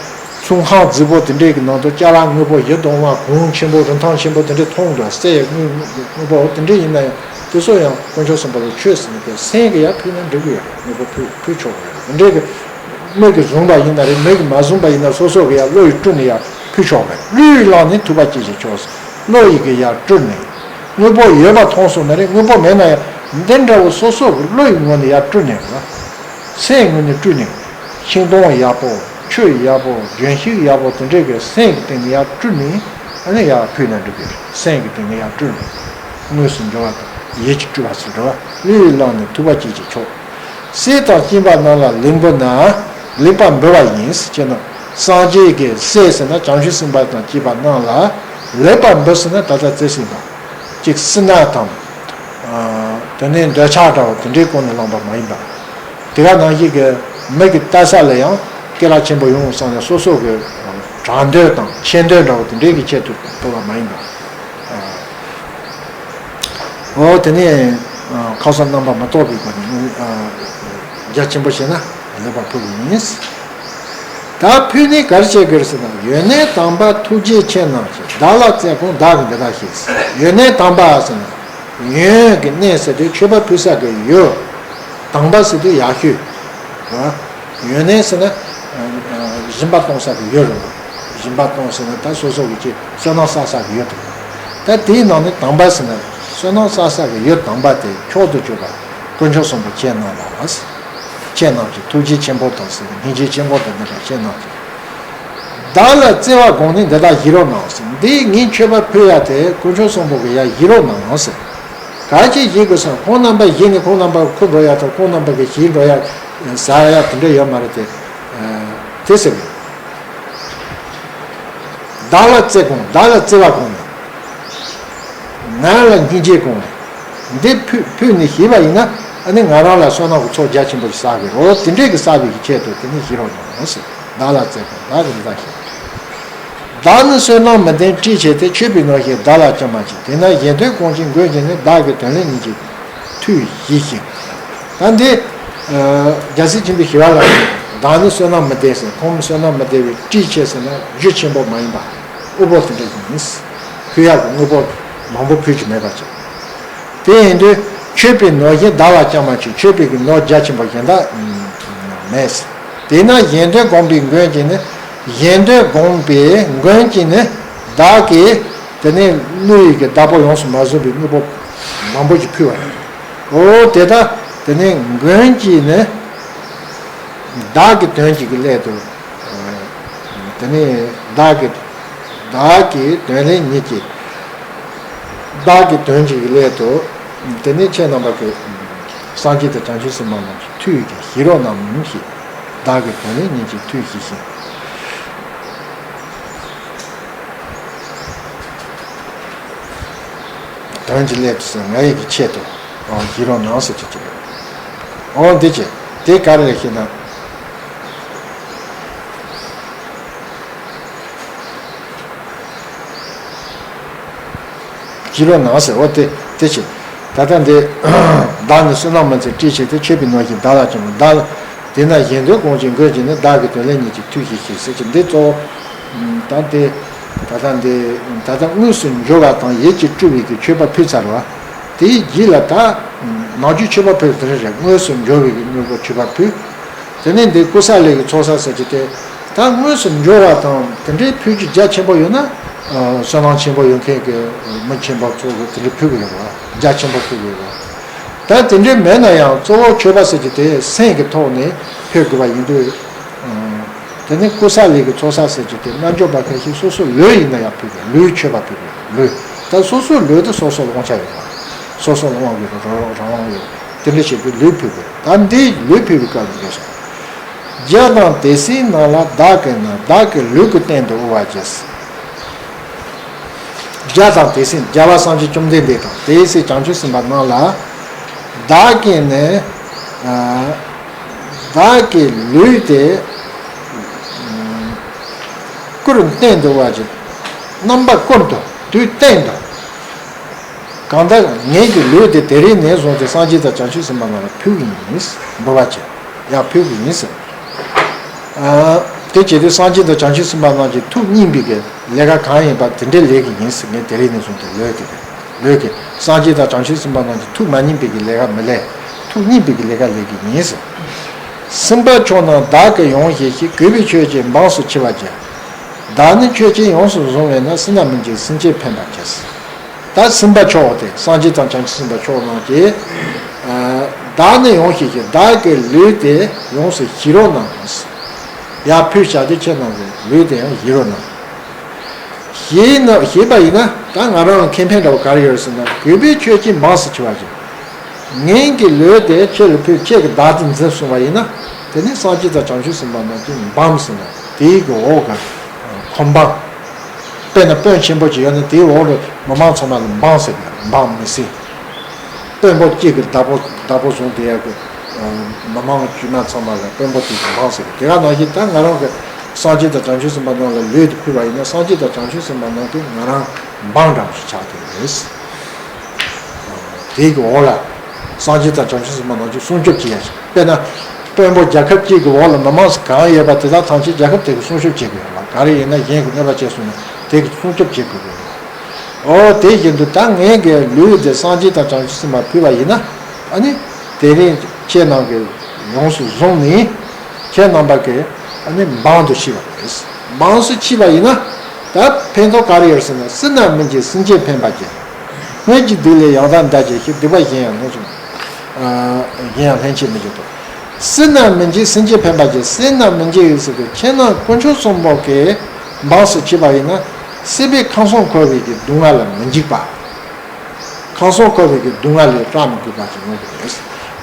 ཚོང་ཁང་རྫིག་པོ་དེ་འདྲའི་གི་ནང་དུ་ཅ་ལག་དངོས་པོ་ཡིད་དུ་འོང་བ་གོང་ཆེན་པོ་རིན་ཐང་ཆེན་པོ་དེ་འདྲ་མཐོང་འདུག་གསེར་དངུལ་དངོས་པོ་དེ་འདྲ་ཡིན་ན་ཡང་དེ་ཚོ་ཡང་དཀོན་མཆོག་གསུམ་པོ་ལ་མཆོད་ཟེར་ནས་དེ་སེམས་ཀྱི་ཡར་ཕུལ་ན་འགྲིག་གི་ཡོད་རེད། དངོས་པོ་ཕུལ་ཕུལ་ཆོག་གི་ཡོད་རེད། དེ་འདྲའི་གི་ མིག་གིས་བཟུང་བ་ཡིན་ན་རེད། མིག་གིས་མ་བཟུང་བ་ཡིན་ན་སོ་སོ་གི་ཡར་བློ་ཡིས་སྤྲུལ་ནས་ཡར་ཕུལ་ཆོག་གི། བློས་བླངས་ནས་ཐུབ་པ་སྐྱེད་བྱེད་ཆོག་བློ་ཡིས་གི་ཡར་སྤྲུལ་ནས། དངོས་པོ་ཡོད་པ་མཐོང་སོང་ན་རེད། དངོས་པོ་མེད་ན་ཡང་འདི་འདྲ་བོ་སོ་སོ་གི་བློ་ཡི་ངོས་ནས་ཡར་སྤྲུལ་ནས་རེད། སེམས་ངོས་ནས་སྤྲུལ་ནས། ཤིང་སྡོང་ཡག་པོ། ཆུ་ཡག་པོ། ལྗོན་ཤིང་ཡག་པོ་དེ་འདྲས་ཀྱི་སེམས་ཀྱི་སྟེང་ནས་ཡར་སྤྲུལ་ནས། ཨ་ནི་ཡར་ཕུལ་ན་འགྲིག་གི། སེམས་ཀྱི་སྟེང་ནས་ཡར་སྤྲུལ་ནས། དངོས་སུ་འབྱོར་བ་དང་ཡིད་ཀྱིས་སྤྲུལ་བ་ཟེར་བ། བློས་བླངས་ནས་ཐུབ་པ་སྐྱེད་བྱེད་ཆོག་གསེར་དང་སྐྱེམས་པ་རྣམས་ལ་ལེགས་འབུལ་ན། ལེགས་པར་འབུལ་བ་ཡིན་ཟེར་ན། སངས་རྒྱས་ཀྱི་སྲས་ཟེར་ན་བྱང་ཆུབ་སེམས་དཔའ་དང་བཅས་པ་རྣམས་ལ་ལེགས་པར་འབུལ་ཟེར་ན། ད་ལྟ་བརྩེ་ཟིན་པ་གཅིག་སྲིད་ན་དང་། དེ་ནས་འདོད་ཆགས་འདྲ་བོ་དེ་འདྲའི་སྒོ་ནས་བླངས་པ་མ་ཡིན་པ། དེ་ག་ནང་བཞིན་གྱི་མི་གི་ལྟ་ས་ལ་ཡང་སྐད་གྲགས་ཆེན་པོ་ཡོང་བསམ་ནས་སོ་སོ་གི་དྲང་འདོད་དང་ཆེ་འདོད་འདྲ་བོ་དེ་འདྲའི་གི་ཆེད་དུ་འབུལ་བ་མ་ཡིན་པ། འོ་དེ་ནས་ཁ་སང་རྣམ་པ་མ་གཏོགས་པའི་སྒོ་ནས་རྒྱ་ཆེན་པོ་བྱས་ན་ལེགས་པར་ཕུལ་བ་ཡིན། ད་ཕུལ་ནས་ག་རེ་བྱེད་དགོས་ཟེར་ན། ཡོན་གནས་དམ་པ་ཐུགས་རྗེ་ཆེ་རྣམས་ཀྱིས། བདག་ལ་བརྩེ་དགོངས་བདག་གིས་འདི་ལྟར་བཞེས། ཡོན་གནས་དམ་པ་ཟེར་ན། ཡོན་གྱི་གནས་ཟེར་དུས་མཆོད་པ་ཕུལ་ས་གི་ཡུལ། དམ་པ་ཟེར་དུས་ཡག་ཤོས། ཡོན་གནས་ཟེར་ན་སྦྱིན་པ་གཏོང་ས་གི་ཡུལ་རེད། སྦྱིན་པ་གཏོང་ཟེར་ན་ད་སོ་སོ་གི་ཅིག་བསོད་ནམས་བསགས་ས་གི་ཡུལ་དེ། ད་དེའི་ནང་ནས་དམ་པ་ཟེར་ན་བསོད་ནམས་བསགས་ས་གི་ཡུལ་དམ་པ་དེ་མཆོག་ཏུ་གྱུར་པ་དཀོན་མཆོག་གསུམ་པོ་ཁྱེད་རྣམས་ལ། ཁྱེད་རྣམས་ཀྱི་ཐུགས་རྗེ་ཆེན་པོ་དང་ཟེར། སྙིང་རྗེ་ཆེན་པོ་དང་འདི་འདྲ་ཁྱེད་རྣམས་ཀྱི། བདག་ལ་བརྩེ་བ་དགོངས་ནས་འདི་ལྟར་བཞེས་རོགས་གནང་ཟེར། འདི་ངས་མཆོད་པ་ཕུལ་ཡ་དེ་དཀོན་མཆོག་གསུམ་པོ་གི་ཡ་བཞེས་རོགས་གནང་ཟེར། ག་ཅི་བཞེས་དགོས་ཟེར། ཁོང་རྣམ་པ་བཞེས་ནས་ཁོང་རྣམ་པ་འཁུར་འགྲོ་ཡ་དང་ཁོང་རྣམ་པ་གི་བཞེས་འགྲོ་ཡ་ཟ་ཡ་དེ་འདྲ་ཡོད་མ་རེད་དེ། དེ་ཟེར་གི། བདག་ལ་བརྩེ་དགོངས། བདག་ལ་བརྩེ་བ་དགོངས་ནས། ང་ལ་སྙིང་རྗེ་དགོངས་ནས། འདི་ཕུལ་ཕུལ་ནས་བཞེས་པ་ཡིན་ན། ཨ་ནི་ང་རང་ལ་བསོད་ནམས་ཀྱི་ཚོགས་རྒྱ་ཆེན་པོ་ཞིག་བསགས་དགོས་རེད། དེ་འདྲས་ཀྱི་བསགས་པའི་གི་ཆེད་དུ་དེ་ནི་བཞེས་རོགས་གནང་ཟེར། བདག་ལ་བརྩེ་དགོངས། བདག་གིས་འདི་ལྟར་བཞེས། བདག་ནི་བསོད་ནམས་མི་ལྡན་སྲིད་ཆེ་སྟེ། མཆོད་པའི་ནོར་གཞན་བདག་ལ་ཀྱང་མ་མཆིས། དེས་ན་གཞན་དོན་སྒོམ་ཅིང་མགོན་གྱིས་ནི། བདག་གི་དོན་ལས་ཉིད་ཀྱིས་ཐུགས་བཞེས་ཤིག་ད་འདི་རྒྱལ་སྲས་ཆེན་པོའི་ཞི་བ་ལྷ་གིས། བདག་ནི་བསོད་ནམས་མི་ལྡན་ཟེར། ཁོང་བསོད་ནམས་མི་ལྡན་པའི་སྲིད་ཆེ་ཟེར་ན་རྒྱུ་ཆེན་པོ་མ་ཡིན་པ། དབུལ་པོ་དེ་འདྲ་ཡིན། ཕུལ་ཡག་གི་དངོས་པོ་མང་པོ་ཕུལ་རྒྱུ་མེད་པ་ཅིག་དེ་ཡིན་དུས་མཆོད་པའི་ནོར་གཞན་བདག་ལ་ཀྱང་མ་མཆིས། མཆོད་པའི་གི་ནོར་རྒྱ་ཆེན་པོ་གཞན་དག་མེད། དེས་ན་གཞན་དོན་སྒོམ་པའི་མགོན་གྱིས་ནི། གཞན་དོན་སྒོམ་པའི་མགོན་གྱིས་ནི། བདག་གིས་དེ་ནས་བསླུ་བའི་གི་བདག་པོ་ཡོངས་སུ་མ་བཟུང་བའི་དངོས་པོ་མང་པོ་ཞིག་ཕུལ་བ་རེད། འོ་དེ་ལྟར་དེ་ནས་མགོན་གྱིས་ནི། བདག་གི་དོན་གྱི་གི་སླད་དུ། དེ་ནས་བདག་གི་བདག་གི་དོན་ལས་ཉིད་ཀྱིས། བདག་གི་དོན་གྱི་གི་སླད་དུ། དེ་ནས་ཁྱེད་རྣམ་པ་གི་སངས་རྒྱས་དང་བྱང་ཆུབ་སེམས་དཔའ་རྣམས་ཀྱི་ཐུགས་ཀྱི་ཤེས་རབ་རྣམས་ཞེས། བདག་གི་དོན་ལས་ཉིད་ཀྱིས་ཐུགས་ཤེས་ཤིང་། དོན་གྱི་སླད་དུ་ང་ཡི་གི་ཆེད་དུ་ཤེས་རབ་རྣམས་ཟེར་གྱི་ཅིག་འོ་འདི་ཅི་དེ་ག་རེ་རེད་ཞེ་ན། ཤེས་རབ་རྣམས་ཟེར། འོ་དེ་དེ་ཅི། ད་ལྟ་འདི། བདག་ནི་བསོད་ནམས་མི་ལྡན་སྲིད་ཆེ་སྟེ། མཆོད་པའི་ནོར་གཞན་བདག་ལ་ཀྱང་མ་མཆིས། བདག་ལ། དེས་ན་གཞན་དོན་སྒོམ་ཅིང་མགོན་གྱིས་ནི། བདག་གི་དོན་ལས་ཉིད་ཀྱིས་ཐུགས་ཤེས་ཤིག་ཟེར་གྱི་འདི་གཙོ་བོ། ད་འདི། ད་ལྟ་འདི། ད་ལྟ་དངོས་སུ་འབྱོར་བ་དང་ཡིད་ཀྱིས་སྤྲུལ་བའི་གི་མཆོད་པ་ཕུལ་ཚར་བ། དེའི་རྗེས་ལ་ད། ནམ་རྒྱུན་མཆོད་པ་ཕུལ་དེ་རེད། དངོས་སུ་འབྱོར་བའི་གི་དངོས་པོ་མཆོད་པ་ཕུལ། དེ་ནས་འདི་ཀུ་ས་ལི་གི་ཚོགས་བསགས་ཟེར་གྱི་དེ། ད་དངོས་སུ་འབྱོར་བ་དང་དེ་འདྲའི་ཕུལ་རྒྱུ་རྒྱ་ཆེན་པོ་ཡོད་ན། བསོད་ནམས་ཆེན་པོ་ཡོད་མཁན་གྱི་མི་ཆེན་པོ་ཚོ་གི་དེ་འདྲའི་ཕུལ་གི་ཡོད་རེད། རྒྱ་ཆེན་པོ་ཕུལ་གི་ཡོད་རེད། ད་དེ་འདྲའི་མེད་ན་ཡང་གཙོ་བོ་མཆོད་པ་ཟེར་གྱི་དེ་སེམས་ཀྱི་ཐོག་ནས་ཕུལ་དགོས་པ་ཡིན་དུས། དེ་ནས་ཀུ་ས་ལི་གི་ཚོགས་བསགས་ཟེར་གྱི་དེ་རྣལ་འབྱོར་པ་ཁ་ཤས་སོ་སོ་ལུས་ཡིན་ན་ཡང་ཕུལ་དགོས། ལུས་མཆོད་པ་ཕུལ་དགོས། ལུས། ད་སོ་སོ་ལུས་དེ་སོ་སོ་ལ་དབང་ཆ་ཡོད་རེད། སོ་སོ་ལ་དབང་དགོས་རང་རང་དབང་ཡོད། དེ་འདྲ་བྱེད་དུས་ལུས་ཕུལ་དགོས། ད་འདི་ལུས་ཕུལ་བའི་སྐབས་ལ་འགྲོ་སོང་། བརྒྱ་དང་དེ་སྲིད་རྣམས་ལ་བདག་གིས་ནི། བདག་གི་ལུས་ཀྱི་སྟེང་དུ་དབུལ་བར་བགྱི། བརྒྱ་དང་དེ་སྲིད་རྒྱལ་བ་སངས་རྒྱས་བཅོམ་ལྡན་འདས་དང་དེའི་སྲས་བྱང་ཆུབ་སེམས་དཔའ་རྣམས་ལ། བདག་གིས་ནི། བདག་གི་ལུས་དེ། བསྐུར་སྟེང་དུ་དབུལ་བར་བགྱི། རྣམ་པ་ཀུན་ཏུ་དུས་གཏན་དུ། གང་ལྟར་ངེད་ཀྱི་ལུས་དེ་དེ་རིང་ནས་བཟུང་སྟེ་སངས་རྒྱས་དང་བྱང་ཆུབ་སེམས་དཔའ་རྣམས་ལ་ཕུལ་གྱི་ཡིན། འབུལ་བ་བྱེད། ཡང་ཕུལ་གྱི་ཡིན་ཟེར། དེ་བྱེད་དུས་སངས་རྒྱས་དང་བྱང་ཆུབ་སེམས་དཔའ་རྣམས་ཀྱི་ཐུགས་མཉེས་པའི་གི་ལས་ཀ་གང་ཡིན་པ་དེ་འདྲའི་ལས་ཀྱི་ཡིན་ཟེར། ངས་དེ་རིང་ནས་བཟུང་སྟེ་ལུས་དེ་ལུས་ཀྱི་སངས་རྒྱས་དང་བྱང་ཆུབ་སེམས་དཔའ་རྣམས་ཀྱི་ཐུགས་མ་མཉེས་པའི་གི་ལས་ཀ་མི་ལས། ཐུགས་མཉེས་པའི་གི་ལས་ཀ་ལས་ཀྱི་ཡིན་ཟེར། སེམས་དཔའ་མཆོག་རྣམས་བདག་གིས་ཡོངས་བཞེས་ཤིང་། གུས་པས་ཆོས་ཀྱི་འབངས་སུ་མཆི་བར་བགྱི། བདག་ནི་ཆོས་ཀྱིས་ཡོངས་སུ་བཟུང་བས་ན། སྲིད་ན་མི་འཇིགས་སེམས་ཅན་ཕན་པར་བགྱི། ད་སེམས་དཔའ་མཆོག་དེ་སངས་རྒྱས་དང་བྱང་ཆུབ་སེམས་དཔའ་མཆོག་རྣམས་ཀྱིས། ཨ། བདག་ནི་ཡོངས་བཞེས་ཤིང་། བདག་གི་ལུས་དེ་ཡོངས་སུ་བཞེས་རོགས་གནང་། ཡར་ཕུལ་བྱ་སྟེ་ཁྱེད་རྣམས་ཀྱི་ལུས་དེ་ཡང་བཞེས་རོགས་གནང་། བཞེས་ན། བཞེས་པ་ཡིན་ན་ད་ང་རང་ལ་ཁེ་ཕན་འདྲ་བོ་ག་རེ་ཡོད་ཟེར་ན། གུས་པས་ཆོས་ཀྱི་འབངས་སུ་མཆི་བར་བགྱི། ངེད་ཀྱི་ལུས་དེ་ཁྱེད་ལ་ཕུལ། ཁྱེད་ཀྱིས་བདག་ཏུ་འཛིན་གསུངས་པ་ཡིན་ན། དེ་ནི་སངས་རྒྱས་དང་བྱང་ཆུབ་སེམས་དཔའ་རྣམས་ཀྱི་འབངས་ཟེར་ན་དེའི་གི་འོག་ག་གོ་འབངས། དཔེར་ན་དཔོན་ཆེན་པོ་ཅིག་ཡོད་ན་དེའི་འོག་ལ་མི་མང་ཚང་མ་ལ་འབངས་ཟེར་གི། འབངས་མི་སྲིད། དཔོན་པོ་གཅིག་གི་བདག་པོ་བདག་པོ་བཟུང་བསྡད་ཡག་གི། ཨ། མི་མང་དཀྱུས་མ་ཚང་མ་ལ་དཔོན་པོ་དེ་གི་འབངས་ཟེར་གི། དེ་ག་ནང་བཞིན་ད་ང་རང་གི་སངས་རྒྱས་དང་བྱང་ཆུབ་སེམས་དཔའ་རྣམས་ལ་ལུས་དེ་ཕུལ་བ་ཡིན་ན། སངས་རྒྱས་དང་བྱང་ཆུབ་སེམས་དཔའ་རྣམས་ཀྱིས་ང་རང་འབངས་འདྲ་བོ་ཞིག་ཆགས་ཐུབ་ཡོད། དེའི་གི་འོག་ལ་སངས་རྒྱས་དང་བྱང་ཆུབ་སེམས་དཔའ་རྣམས་ཀྱིས་སྲུང་སྐྱོབ་བྱེད་ཡ་ཞིག། དཔེར་ན་དཔོན་པོ་རྒྱལ་ཁབ་གཅིག་གི་འོག་ལ་མི་མང་གང་ཡོད་པ་དེ་དག་ཐམས་ཅད་རྒྱལ་ཁབ་དེ་གིས་སྲུང་སྐྱོབ་བྱེད་དགོས་ཡོད་ལ། ག་རེ་ཡིན་ན་གཞན་གྱིས་གནོད་པ་བྱས་སོང་ན་དེ་གིས་སྲུང་སྐྱོབ་བྱེད་དགོས་ཡོད་ལ། འོ། དེ་བཞིན་དུ་ད་ངེད་ཀྱི་ལུས་འདི་སངས་རྒྱས་དང་བྱང་ཆུབ་སེམས་དཔར་ཕུལ་བ་ཡིན་ན། ཨ་ནི་དེ་རིང་ཁྱེད་རྣམས་ཀྱིས་ཡོངས་སུ་བཟུང་ནས་ཁྱེད་རྣམ་པ་གི། ཨ་ནི་འབངས་སུ་མཆི་བ་རེད། འབངས་སུ་མཆི་བ་ཡིན་ན་ད་ཕན་ཐོགས་ག་རེ་ཡོད་ཟེར་ན། སྲིད་ན་མི་འཇིགས་སེམས་ཅན་ཕན་པར་བགྱི། སྔོན་གྱི་སྡིག་ལས་ཡང་དག་འདའ་བྱེད་ཅིང་། སྡིག་པ་གཞན་ཡང་ལྷན་ཅིག་ཨ། གཞན་ཡང་ལྷན་ཅིག་མི་བྱེད་དོ། སྲིད་ན་མི་འཇིགས་སེམས་ཅན་ཕན་པར་བགྱི། སྲིད་ན་མི་འཇིགས་ཟེར་དུས་ཁྱེད་རྣམས་དཀོན་མཆོག་གསུམ་པོ་གི་འབངས་སུ་མཆིས་པ་ཡིན་ན། སྲིད་པའི་ཁམས་གསུམ་འཁོར་བའི་གི་སྡུག་བསྔལ་ལ་མི་འཇིགས་པ། ཁམས་གསུམ་འཁོར་བའི་གི་སྡུག་བསྔལ་ལས་སྐྲག་མི་དགོས་པ་ཞིག་ཡོང་གི་རེད།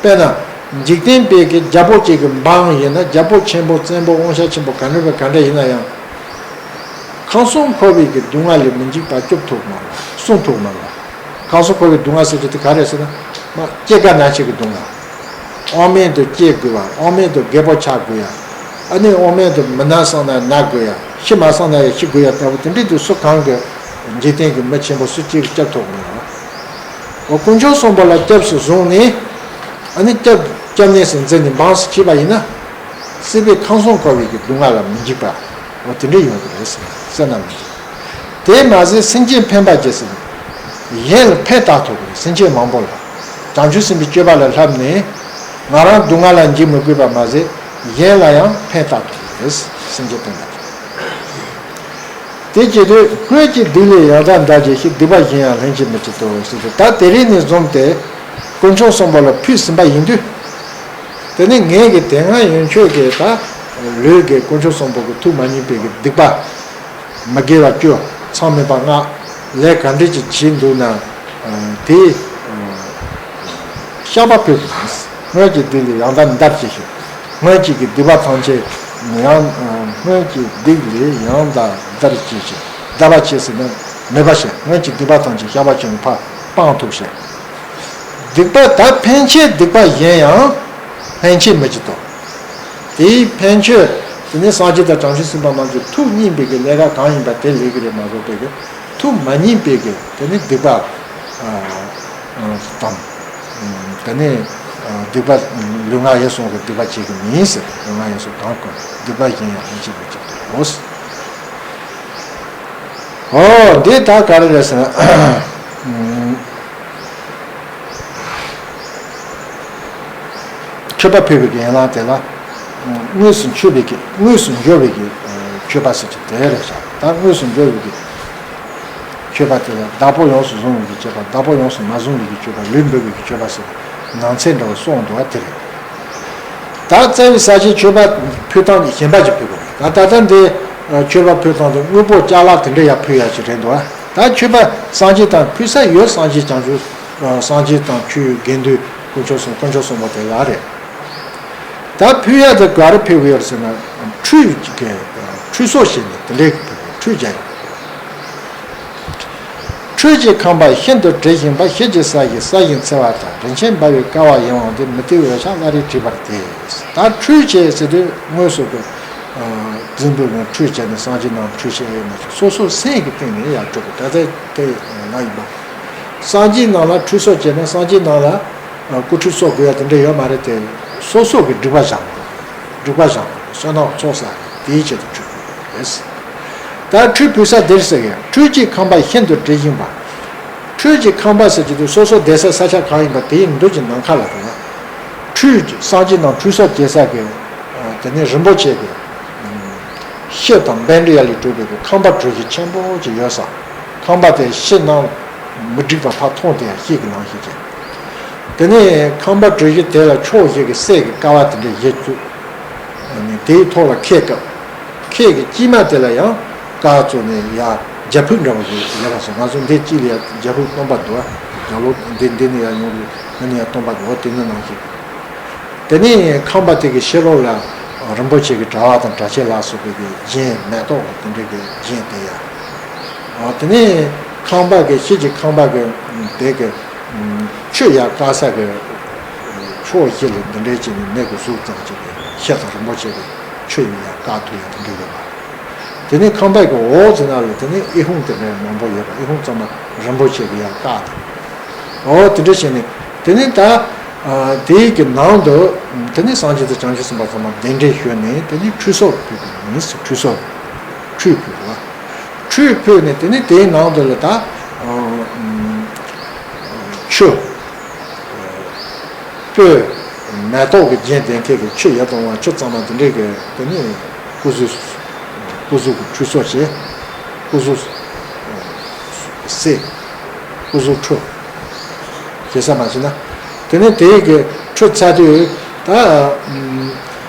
དཔེར་ན་འཇིག་རྟེན་པའི་གི་རྒྱལ་པོ་གཅིག་གི་འབངས་ཡིན་ན། རྒྱལ་པོ་ཆེན་པོ་བཙན་པོ་དབང་ཤེད་ཆེན་པོ་ག་འདྲ་བའི་ག་འདྲ་ཡིན་ན་ཡང་། ཁམས་གསུམ་འཁོར་བའི་གི་སྡུག་བསྔལ་ལས་མི་འཇིགས་པ་སྐྱོབ་ཐུབ་མ་རེད། སྲུང་ཐུབ་མ་རེད། ཁམས་གསུམ་འཁོར་བའི་སྡུག་བསྔལ་ཟེར་རྒྱུ་དེ་ག་རེ་ཟེར་ན། མ། སྐྱེ་རྒ་ན་འཆི་གི་སྡུག་བསྔལ། དབང་མེད་དུ་སྐྱེ་དགོས་པ། དབང་མེད་དུ་རྒད་པོ་ཆགས་དགོས་ཡ། ཨ་ནི་དབང་མེད་དུ་མི་ན་བསམ་ན་ན་དགོས་ཡ། ཤི་མ་བསམ་ན་ཡང་ཤི་དགོས་ཡ་ལྟ་བུ་དེ་འདྲའི་དུས་སུ་གང་གི་འཇིག་རྟེན་གྱི་མི་ཆེན་པོ་སུ་གཅིག་སྐྱོབ་ཐུབ་མ་རེད། འོ། དཀོན་མཆོག་གསུམ་པོ་ལ་སྐྱབས་སུ་བཟུང་ནས། ཨ་ནི་སྐྱབས་སྐྱབས་གནས་སུ་འཛིན་ནས་འབངས་སུ་མཆིས་པ་ཡིན་ན། སྲིད་པའི་ཁམས་གསུམ་འཁོར་བའི་གི་སྡུག་བསྔལ་ལ་མི་འཇིགས་པ། འོ། དེ་འདྲ་ཡོང་གི་རེད་ཟེར། སྲིད་ན་མི་འཇིགས། དེས་མ་ཟད་སེམས་ཅན་ཕན་པར་བགྱི་ཟེར་ནས། གཞན་ལ་ཕན་བཏགས་ཐུབ་པའི་སེམས་ཅན་མང་པོ་ལ། བྱང་ཆུབ་སེམས་དཔའི་སྤྱོད་པ་ལ་བསླབས་ནས། ང་རང་སྡུག་བསྔལ་ལ་འཇིགས་མི་དགོས་པ་མ་ཟད། གཞན་ལ་ཡང་ཕན་བཏགས་ཐུབ་པ་རེད། སེམས་ཅན་ཕན་པ་དེ། དེ་བྱེད་དུས་སྔོན་གྱི་སྡིག་ལས་ཡང་དག་འདའ་བྱེད་ཅིང་། སྡིག་པ་གཞན་ཡང་ལྷན་ཅིག་མི་བྱེད་དོ་ཟེར་ཏེ། ད་དེ་རིང་ནས་བཟུང་སྟེ་དཀོན་མཆོག་གསུམ་པོ་ལ་ཕུལ་ཟིན་པ་ཡིན་དུས། དེ་ནི་ངེད་ཀྱི་དེ་སྔ་ཡན་ཆོད་ཀྱི་ད་ལུས་ཀྱི་དཀོན་མཆོག་གསུམ་པོ་གི་ཐུགས་མ་མཉེས་པའི་གི་སྡིག་པ། མི་དགེ་བ་བཅུ། མཚམས་མེད་པ་ལྔ། ལས་ག་འདྲ་ཅིག་བྱས་འདུག་ན། ཨ། དེ། ཨ། བཤགས་པ་ཕུལ་དགོས། སྔོན་གྱི་སྡིག་ལས་ཡང་དག་འདའ་བྱེད་ཅིང་། སྔོན་གྱི་གི་སྡིག་པ་ཐམས་ཅད་ཡང་། ཨ། སྔོན་གྱི་སྡིག་ལས་ཡང་དག་འདའ་བྱེད་ཅིང་། འདའ་བ་བྱེད་ཟེར་ན་མེད་པ་བྱེད། སྔོན་གྱི་སྡིག་པ་ཐམས་ཅད་བཤགས་པ་བྱས་ནས་ཕར་སྤང་ཐུབ་བྱེད། སྡིག་པ་ད་ཕན་ཆད་སྡིག་པ་གཞན་ཡང་ལྷན་ཅིག་མི་བྱེད་དོ། དེའི་ཕན་ཆད། དེ་ནས་སངས་རྒྱས་དང་བྱང་ཆུབ་སེམས་དཔའ་རྣམས་ཀྱི་ཐུགས་མཉེས་པའི་གི་ལས་ཀ་གང་ཡིན་པ་དེ་ལས་ཀྱི་རེད་མ་གཏོགས་པའི་གི་ཐུགས་མ་མཉེས་པའི་གི་དེ་ནི་སྡིག་པ། ཨ། ཨ། དང་། དེ་ནི། ཨ། སྡིག་པ། ལུས་ངག་ཡིད་གསུམ་གྱི་སྡིག་པ་བྱེད་ཀྱི་མིན་ཟེར། ལུས་ངག་ཡིད་གསུམ་གང་བཀོད་སྡིག་པ་གཞན་ཡང་ལྷན་ཅིག་མི་བྱེད་དོ། འོ། འདི་ད་ག་རེ་རེད་ཟེར་ན། མཆོད་པ་ཕུལ་བའི་གི་ཡན་ལག་དེ་ལ། དངོས་སུ་མཆོད་པའི་གི། དངོས་སུ་འབྱོར་བའི་གི་མཆོད་པ་ཟེར་གྱི་དེ་རེད་ཤག། ད་དངོས་སུ་འབྱོར་བའི་གི་མཆོད་པ་དེ་ལ་བདག་པོ་ཡོངས་སུ་བཟུང་བའི་གི་མཆོད་པ། བདག་པོ་ཡོངས་སུ་མ་བཟུང་བའི་གི་མཆོད་པ། ལུས་འབུལ་བའི་གི་མཆོད་པ་ཟེར་ནང་ཚན་འདྲ་བོ་གསུངས་འདུག་པ་དེ་རེད། ད་རྩ་བའི་ས་གཞིའི་མཆོད་པ་ཕུལ་སྟངས་ཀྱི་གཞན་པ་ཅིག་ཕུལ་དགོས་རེད། ད་ད་ལྟ་འདི་མཆོད་པ་ཕུལ་སྟངས་དེ་དངོས་པོ་ཅ་ལག་དེ་འདྲ་ཡར་ཕུལ་ཡ་ཅིག་རེད་འདུག་པ། ད་མཆོད་པ་སངས་རྒྱས་དང་ཕུལ་ས་ཡོད། སངས་རྒྱས་བྱང་ཆུབ། སངས་རྒྱས་དང་ཆོས་དགེ་འདུན་དཀོན་མཆོག་གསུམ། དཀོན་མཆོག་གསུམ་པོ་དེ་ལ་རེད། ད་ཕུལ་ཡ་དེ་ག་རེ་ཕུལ་གི་ཡོད་ཟེར་ན། ཁྲུས་ཀྱི་ཁྲུས་གསོལ་བྱས་ནས་དེ་འདྲའི་ཁྲུས་བྱ་ཡ། ཁྲུས་ཀྱི་ཁང་པ་ཤིན་ཏུ་དྲི་ཞིམ་པ། ཤེལ་གྱི་ས་གཞི་སྲ་ཞིང་འཚེར་བ་དང་། རིན་ཆེན་འབར་བའི་ཀ་བ་ཡིད་འོང་སྟེ། མུ་ཏིག་འོད་ཞགས་བླ་རེ་བྲིས་པར་བལྟས། ད་ཁྲུས་བྱས་ཟེར་དུས་དངོས་སུ་གི་རྫིང་བུ་ལ་ཁྲུས་བྱས་ནས་སངས་རྒྱས་རྣམས་ཁྲུས་བྱས་ཡོད་མ་ཚད། སོ་སོའི་སེམས་ཀྱི་སྟེང་ནས་ཡར་སྤྲོ་དགོས། ད་ལྟ་དེ་ལ་ཡིན་པ། སངས་རྒྱས་རྣམས་ལ་ཁྲུས་གསོལ་བྱས་ན་སངས་རྒྱས་རྣམས་ལ་སྐུ་ཁྲུས་གསོལ་དགོས་ཡ་དེ་འདྲ་ཡོད་མ་རེད་དེ། སོ་སོ་གི་སྒྲིབ་པ་སྦྱང་དགོས། སྒྲིབ་པ་སྦྱང་དགོས། བསོད་ནམས་ཚོགས་བསགས་དེའི་ཆེད་དུ་ཁྲུས་དགོས་རེད། ད་ཁྲུས་ཕུལ་ས་དེར་ཟེར་གི། ཁྲུས་ཀྱི་ཁང་པ་ཤིན་ཏུ་དྲི་ཞིམ་པ། ཁྲུས་ཀྱི་ཁང་པ་ཟེར་གྱི་འདུག། སོ་སོ་བསྡད་ས་ས་ཆ་གང་ཡིན་པ་དེའི་མདུན་གྱི་ནམ་མཁའ་ལ་དང་། ཁྲུས་ཀྱི་སངས་རྒྱས་རྣམས་ཁྲུས་གསོལ་བྱེད་ས་གི་ དེ་ནས་རིན་པོ་ཆེ་གི་ཤེལ་དང་བཻ་ཌཱུརྱ་ལས་གྲུབ་པའི་ཁང་པ་གྲུ་བཞི་ཆེན་པོ་ཅིག་ཡོད་ས། ཁང་པ་དེ་ཕྱི་ནང་མི་འགྲིག་པ་ཕར་མཐོང་དེ་ཡང་ཤེལ་གྱི་ནང་ཞིག་ཅན། དེ་ནས་ཁང་པ་གྲུ་བཞི་དེ་ལ་ཕྱོགས་བཞི་གི་གསེར་གྱི་ཀ་བ་དེ་འདྲ་བཞི་བཙུགས། དེའི་ཐོག་ལ་ཁལ་བཀབ། ཁལ་གྱི་དཀྱིལ་མ་དེ་ལ་ཡང་ཀ་བཙུགས་ནས་ཡར་རྒྱ་ཕིབས་འདྲ་བ་ཞིག་ཡོད་པ་སོང་། ང་ཚོ་འདི་གཅིག་ལ་ཡང་རྒྱ་ཕིབས་སྟོང་པ་འདུག་ཨ། རྒྱ་ལོ་འདི་འདི་ནས་ཡང་ཡོང་དུས་ཨ་ནི་ཡང་སྟོང་པ་འདུག་ཨ། དེ་ནི་ནང་བཞིན། དེ་ནས་ཁང་པ་དེ་གི་ཕྱི་ལོགས་ལ་རིན་པོ་ཆེ་གི་དྲ་བ་དང་དྲ་ཕྱེད་ལ་སོགས་པའི་གི་རྒྱན་མེ་ཏོག་དེ་འདྲའི་གི་རྒྱན་དེ་ཡང་། དེ་ནས་ཁང་པ་གི་ཕྱི་གི་ཁང་པ་གི་དེ་གི་ཆུ་ཡར་བཀག་ས་གི་ཕྱོགས་བཞི་ལ་འདི་འདྲའི་བྱས་ནས་མི་གི་གཟུགས་ཙམ་ཅིག་གི་ཤེལ་དང་རིན་པོ་ཆེ་གི་ཆུ་ཡི་ཡར་བཀག་ཐུབ་ཡ་དེ་འདྲ་ཡོད་པ། དེ་ནས་ཁང་པའི་གི་འོག་ཟེར་ན་ལ་དེ་ནས་ཨི་ཧུང་དེ་འདྲ་མང་པོ་ཡོད་པ། ཨི་ཧུང་ཚང་མ་རིན་པོ་ཆེ་གི་ཡར་བཀག་དང་། འོ་དེ་འདྲ་བྱས་ནས་དེ་ནས་ད་དེའི་གི་ནང་དུ་དེ་ནས་སངས་རྒྱས་དང་བྱང་ཆུབ་སེམས་དཔའ་ཚང་མ་གདན་འདྲེན་ཞུས་ནས་དེ་ནས་ཁྲུས་གསོལ་ཕུལ་གི་ཡིན། ཁྲུས་གསོལ། ཁྲུས་ཕུལ་བ། ཁྲུས་ཕུལ་ནས་དེ་ནས་དེའི་ནང་དུ་ལ་ད་ཆུ། སྤོས། མེ་ཏོག་གི་རྒྱན་ལྡན་ཐད་ཀྱི་ཆུ་ཡར་གཏོང་བ། ཆུ་གཙང་མ་དེ་འདྲས་ཀྱི་དེ་ནས་སྐུ་གཟུགས། སྐུ་གཟུགས་ཀྱི་ཁྲུས་གསོལ་བྱས། སྐུ་གཟུགས་བསྲེག། སྐུ་གཟུགས་འཁྲུ། ཞེ་ས་མ་བྱས་ན། དེ་ནས་དེ་ཡི་གི་འཁྲུ་ཚར་དུས་ད།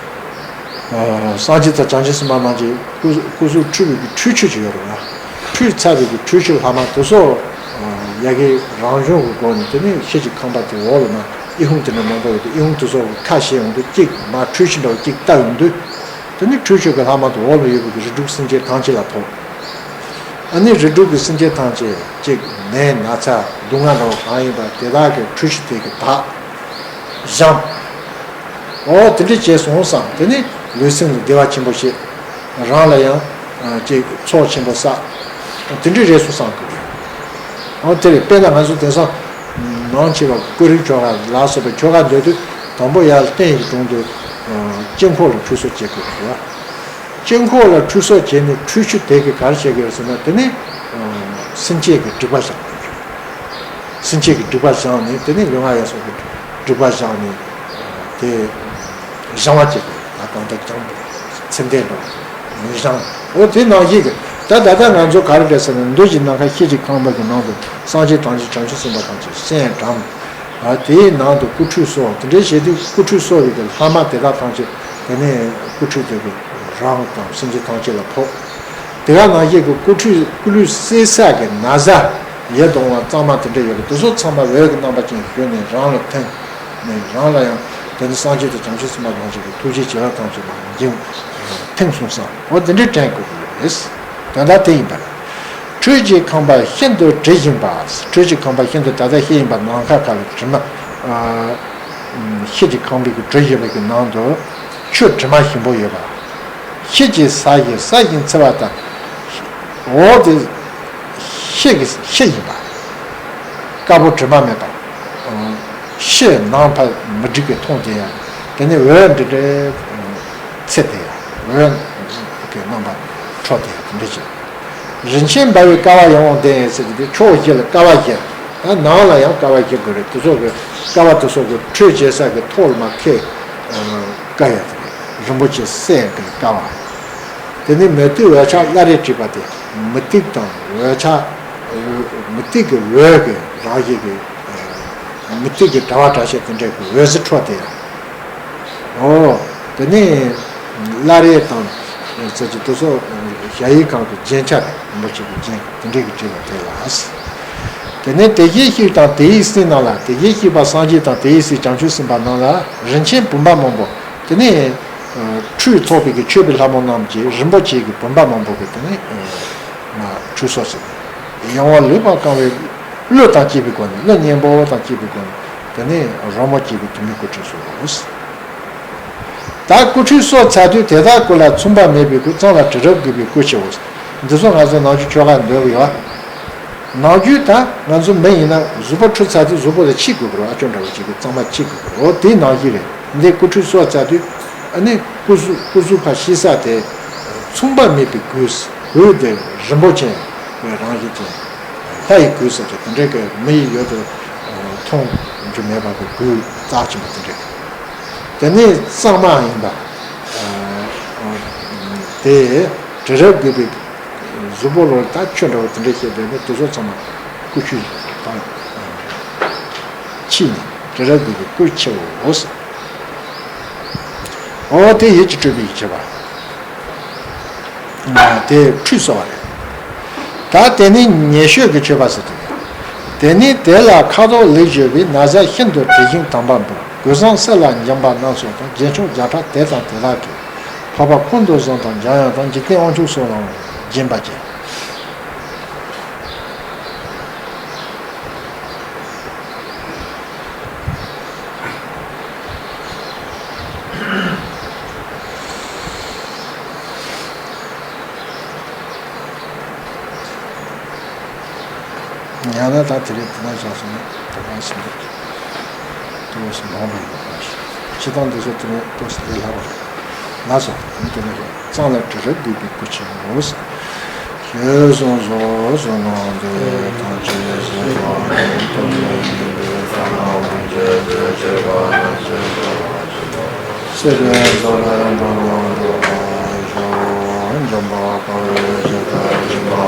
སངས་རྒྱས་དང་བྱང་ཆུབ་སེམས་དཔའ་རྣམས་ཀྱིས་སྐུ་སྐུ་གཟུགས་འཁྲུ་བའི་གི་འཁྲུ་ཆུ་ཅིག་ཡོད་རེད་བ། འཁྲུས་ཚར་བའི་གི་འཁྲུ་ཆུ་ལྷག་མ་དེ་ཚོ་ཡ་གི་རང་བྱུང་གི་སྒོ་ནས་དེ་ནས་ཕྱི་གི་ཁང་པ་དེ་འོག་ལ་མ་ཨི་ཧུང་དེ་འདྲ་མང་པོ་ཡོད་དུས། ཨི་ཧུང་དེ་ཚོ་གི་ཁ་ཕྱེ་ཡོང་དུས་གཅིག་མ་འཁྲུ་ཆུ་འདྲ་བོ་གཅིག་བཏབ་ཡོང་དུས། དེ་ནས་འཁྲུ་ཆུ་གི་ལྷག་མ་དེ་འོག་ལ་ཡོད་པའི་གི་རིགས་དྲུག་སེམས་ཅན་ཐམས་ཅད་ལ་ཕོག། ཨ་ནི་རིགས་དྲུག་གི་སེམས་ཅན་ཐམས་ཅད་གཅིག་ནད་ན་ཚ་སྡུག་བསྔལ་འདྲ་བོ་གང་ཡིན་པ་དེ་དག་གི་འཁྲུ་ཆུ་དེ་གི་དག། བཞེངས། འོ་དེ་འདྲ་བྱས་སོང་བསམ། དེ་ནས་ལུས་སེམས་ལ་བདེ་བ་ཆེན་པོ་བྱེད། རང་ལ་ཡང་ཅིག་ཚོགས་ཆེན་པོ་བསགས། དེ་འདྲ་རེད་སོང་བསམ་གི། འོ་དེ་རེད། དཔེར་ན་ང་ཚོ་དེང་སང་མང་ཆེ་བ་ཀུན་རིག་ཆོ་ག་ལ་སོགས་པའི་ཆོ་ག་འདོན་དུས་དང་པོ་ཡར་རྟེན་གྱི་དྲུང་དུ་དཀྱིལ་འཁོར་ལ་འཁྲུས་གསོལ་བྱེད་དགོས་ཀྱི་རེད། དཀྱིལ་འཁོར་ལ་འཁྲུས་གསོལ་བྱས་ནས་འཁྲུ་ཆུ་དེ་གིས་ག་རེ་བྱེད་ཀྱི་རེད་ཟེར་ན། དེ་ནི་སེམས་ཅན་གྱི་སྒྲིབ་པ་བཞག་དགོས་རེད། སེམས་ཅན་གྱི་སྒྲིབ་པ་བཞག་ནས་དེ་ནས་ལུས་ངག་ཡིད་གསུམ་གྱི་སྒྲིབ་པ་བཞག་ནས་དེ་བཞེངས་པ་བྱེད་དགོས་རེད། ད་གང་ལྟར་ཀྱང་ཚེ་འདས་འགྲོ་མི་བཞེངས། འོ་དེ་ནང་བཞིན་གྱི་ད་ད་ལྟ་ང་ཚོ་ག་རེ་རེད་ཟེར་ན། མདོ་ཞིག་ནམ་མཁའ་ཤེལ་གྱི་ཁང་པ་གི་ནང་དུ་སངས་རྒྱས་དང་བྱང་ཆུབ་སེམས་དཔའ་ཐམས་ཅད་སེམས་དྲངས། ཨ་དེའི་ནང་དུ་སྐུ་ཁྲུས་གསོལ། དེ་འདྲའི་བྱེད་དུས་སྐུ་ཁྲུས་གསོལ་བའི་གི་ལྷག་མ་དེ་དག་ཐམས་ཅད་དེ་ནས་སྐུ་ཁྲུས་དེ་གི་རང་དང་སེམས་ཅན་ཐམས་ཅད་ལ་ཕོག། དེ་ག་ནང་བཞིན་གྱི་སྐུ་ཁྲུས་སྐུ་ལུས་བསྲེག་ས་གི་ན་བཟའ་ཡིད་གདུང་བ་གཙང་མ་དེ་འདྲ་ཡོད་པ་དེ་ཚོ་ཚང་མ་འོད་ཀྱི་རྣམ་པ་ཅན་ཞུ་ནས་རང་ལ་ཐིམ་ནས། རང་ལ་ཡང་དེ་ནི་སངས་རྒྱས་དང་བྱང་ཆུབ་སེམས་དཔའ་རྣམས་ཀྱི་ཐུགས་རྗེ་བྱེ་བྲག་ཐམས་ཅད་མ་འགྱིང་ཐིམ་སོང་ས། འོ་དེ་འདྲའི་དྲན་དགོས་ཀྱི་ཡོད་རེད། དོན་དག་དེ་ཡིན་པ་རེད། ཁྲུས་ཀྱི་ཁང་པ་ཤིན་ཏུ་དྲི་ཞིམ་པ། ཁྲུས་ཀྱི་ཁང་པ་ཤིན་ཏུ་ད་ལྟ་ཤེལ་ཡིན་པ། ནམ་མཁའ་ཁ་ལ་དྲི་མ། ཤེལ་གྱི་ཁང་པའི་གི་དྲི་ཞིམ་པའི་གི་ནང་དུ་ཆུ་དྲི་མ་ཞིམ་པོ་ཡོད་པ། ཤེལ་གྱི་ས་གཞི་ས་བཞིན་འཚེར་བ་དང་། འོ་དེ་ཤེལ་གྱི་ཤེལ་ཡིན་པ། དཀར་པོ་དྲི་མ་མེད་པ། ཤེལ་ནང་ཕར་མི་འགྲིག་གི་མཐོང་དེ་ཡང་། དེ་ནས་འོད་འདི་འདྲའི་འཚེར་དེ་ཡང་འོད་ཀྱི་རྣམ་པ་འཕྲོ་དེ་ཡང་དེ་འདྲ་བྱས། རིན་ཆེན་འབར་བའི་ཀ་བ་ཡང་དབང་ལྡན་ཟེར་གྱི་དེ་ཕྱོགས་བཞི་ལ་ཀ་བ་བཞི། ད་ནང་ལ་ཡང་ཀ་བ་བཞི་དགོས་རེད། དེ་ཚོ་གི་ཀ་བ་དེ་ཚོ་གི་ཁྲུས་བྱེད་ས་གི་ཐོག་ལ་མ་ཁེ་ཀ་ཡ་དེ་རེད། རིན་པོ་ཆེ་གསེར་གྱི་ཀ་བ། དེ་ནས་མུ་ཏིག་འོད་ཆགས་བླ་རེ་བྲིས་པ་དེ། མུ་ཏིག་དང་འོད་ཆགས། མུ་ཏིག་གི་འོད་ཀྱི་རང་བཞིན་གྱི། མུ་ཏིག་གི་དྲ་བ་དྲ་ཕྱེད་དེ་འདྲ་གི་འོད་ཟེར་འཕྲོ་དེ་ཡང་། འོ། དེ་ནས་བླ་རེ་དང་ཟེར་གྱི་དེ་ཚོ་ཞ་ཡི་གང་གི་རྒྱན་ཆ་རེད། རིན་པོ་ཆེ་གི་རྒྱན་དེ་འདྲ་གི་བྲིས་པ་དེ་ལ། དེ་ནས་དེ་བཞིན་གཤེགས་དང་དེ་ཡི་སྲས་རྣམས་ལ། དེ་བཞིན་གཤེགས་པ་སངས་རྒྱས་དང་དེ་ཡི་སྲས་བྱང་ཆུབ་སེམས་དཔའ་རྣམས་ལ་རིན་ཆེན་བུམ་པ་མང་པོ། དེ་ནས་ཁྲུས་ཐོགས་པའི་གི་མཆོད་པའི་ལྷ་མོ་རྣམས་ཀྱིས་རིན་པོ་ཆེ་གི་བུམ་པ་མང་པོ་གི་དེ་ནས་ང་ཁྲུས་གསོལ་ཟེར། ཡང་བ་ལུས་པ་གང་བའི་གླུ་དང་བཅས་པའི་སྒོ་ནས། གླུ་སྙན་པོ་དང་བཅས་པའི་སྒོ་ནས་དེ་ནས་རོལ་མོ་བཅས་པའི་དུ་མའི་སྐུ་ཁྲུས་གསོལ། ད་སྐུ་ཁྲུས་གསོལ་ཚར་དུས་དེ་དག་སྐུ་ལ་མཚུངས་པ་མེད་པའི་སྐུ། གཙང་ལ་དྲི་རབ་བསྒོས་པའི་སྐུ་ཕྱེའོ། འདི་ཚོ་ང་ཚོ་ནང་ཆོས་ཆོ་ག་འདོན་གྱི་ཡོད། ནང་རྒྱུད་ད་ང་ཚོ་མི་ཡིན་ན་གཟུགས་པོ་ཁྲུས་ཚར་དུས་གཟུགས་པོ་ལ་ཕྱིས་དགོས་པ་རེད། ཨ་ཅོ་འདྲ་བོ་ཅིག་གིས་གཙང་མ་ཕྱིས་དགོས་པ་རེད། འོ་དེའི་ནང་བཞིན་རེད། འདི་སྐུ་ཁྲུས་གསོལ་ཚར་དུས་ཨ་ནི་སྐུ་གཟུགས་སྐུ་གཟུགས་ཕར་ཕྱིས་ས་དེ་མཚུངས་པ་མེད་པའི་གོས། གོས་དེ་རིན་པོ་ཆེ་རང་བཞིན་ཅན། ལྷ་ཡི་གོས་ཟེར་གྱི་དེ་འདྲའི་གི་མི་ཡི་ཡུལ་དུ་མཐོང་རྒྱུ་མེད་པ་གི་གོས་རྩ་ཆེན་པོ་དེ་འདྲ། དེ་ནས་གཙང་མ་ཡིན་པ། དེ་དྲི་རབ་རྒོད་པའི་གཟུགས་པོ་ལོ་ད་ཁྱོད་འདྲ་བོ་དེ་འདྲ་བཤད་པས་ནི་དེ་ཚོ་ཚང་མ་ཀུ་ཆུ་དང་ཕྱིས་ནས་དྲི་རབ་རྒོད་པའི་སྐུར་ཕྱེའོ་ཟེར། འོ་དེ་ཡིད་ཀྱི་སྤྲུལ་པའི་མཆོད་པ། དེ་ཁྲུས་གསོལ་བ་རེད། ད་དེ་ནི་ཉེ་ཤོས་ཀྱི་མཆོད་པ་ཟེར་དེ་རེད། དེ་ནི་དེ་ལ་ཁ་དོག་ལེགས་བྱུགས་པའི་ན་བཟའ་ཤིན་ཏུ་དྲི་ཞིམ་དམ་པ་འབུལ། གོས་བཟང་གསེར་ལ་འགྱིང་བ་སྣ་ཚོགས་དང་། རྒྱན་མཆོག་བརྒྱ་ཕྲག་དེ་དང་དེ་དག་གིས། འཕགས་པ་ཀུན་ཏུ་བཟང་དང་འཇམ་དབྱངས་དང་། འཇིག་རྟེན་དབང་ཕྱུག་སོགས་ལའང་སྦྱིན་པ་བྱས། ཡང་ན་ད་དེ་རིང་དེ་ན་བཞག་སོང་ན་ད་གང་ཟིན་པ་ཏོག་ཙམ་ལོང་པ་ཡོད་པ་ཞིག་སྤྱི་བཏང་འདི་ཚོ་དེ་ནས་ཏོག་ཙམ་ལས་སླ་བ་རེད། ལགས་སོ། དེ་ནས་གཙང་ལ་དྲི་རབ་རྒོད་པའི་སྐུར་ཕྱེའོ། ཞེས་གསུངས་སོ། བསོད་ནམས་འདི་ཐམས་ཅད་གཟིགས་པ་ཉིད་དུ་གཉེར་ཞིང་། བསོད་ནམས་ཀྱི་རྒྱུ་བྱེད་པ་ཐམས་ཅད་སྤྱོད་པ་ཉིད་དུ། སྲིད་པའི་འཚོ་བའི་འགྲོ་ལ་འགྲོ་བར་ཤོག་འཇམ་དཔལ་དཔའ་བོས་ཇི་ལྟར་མཁྱེན་པ་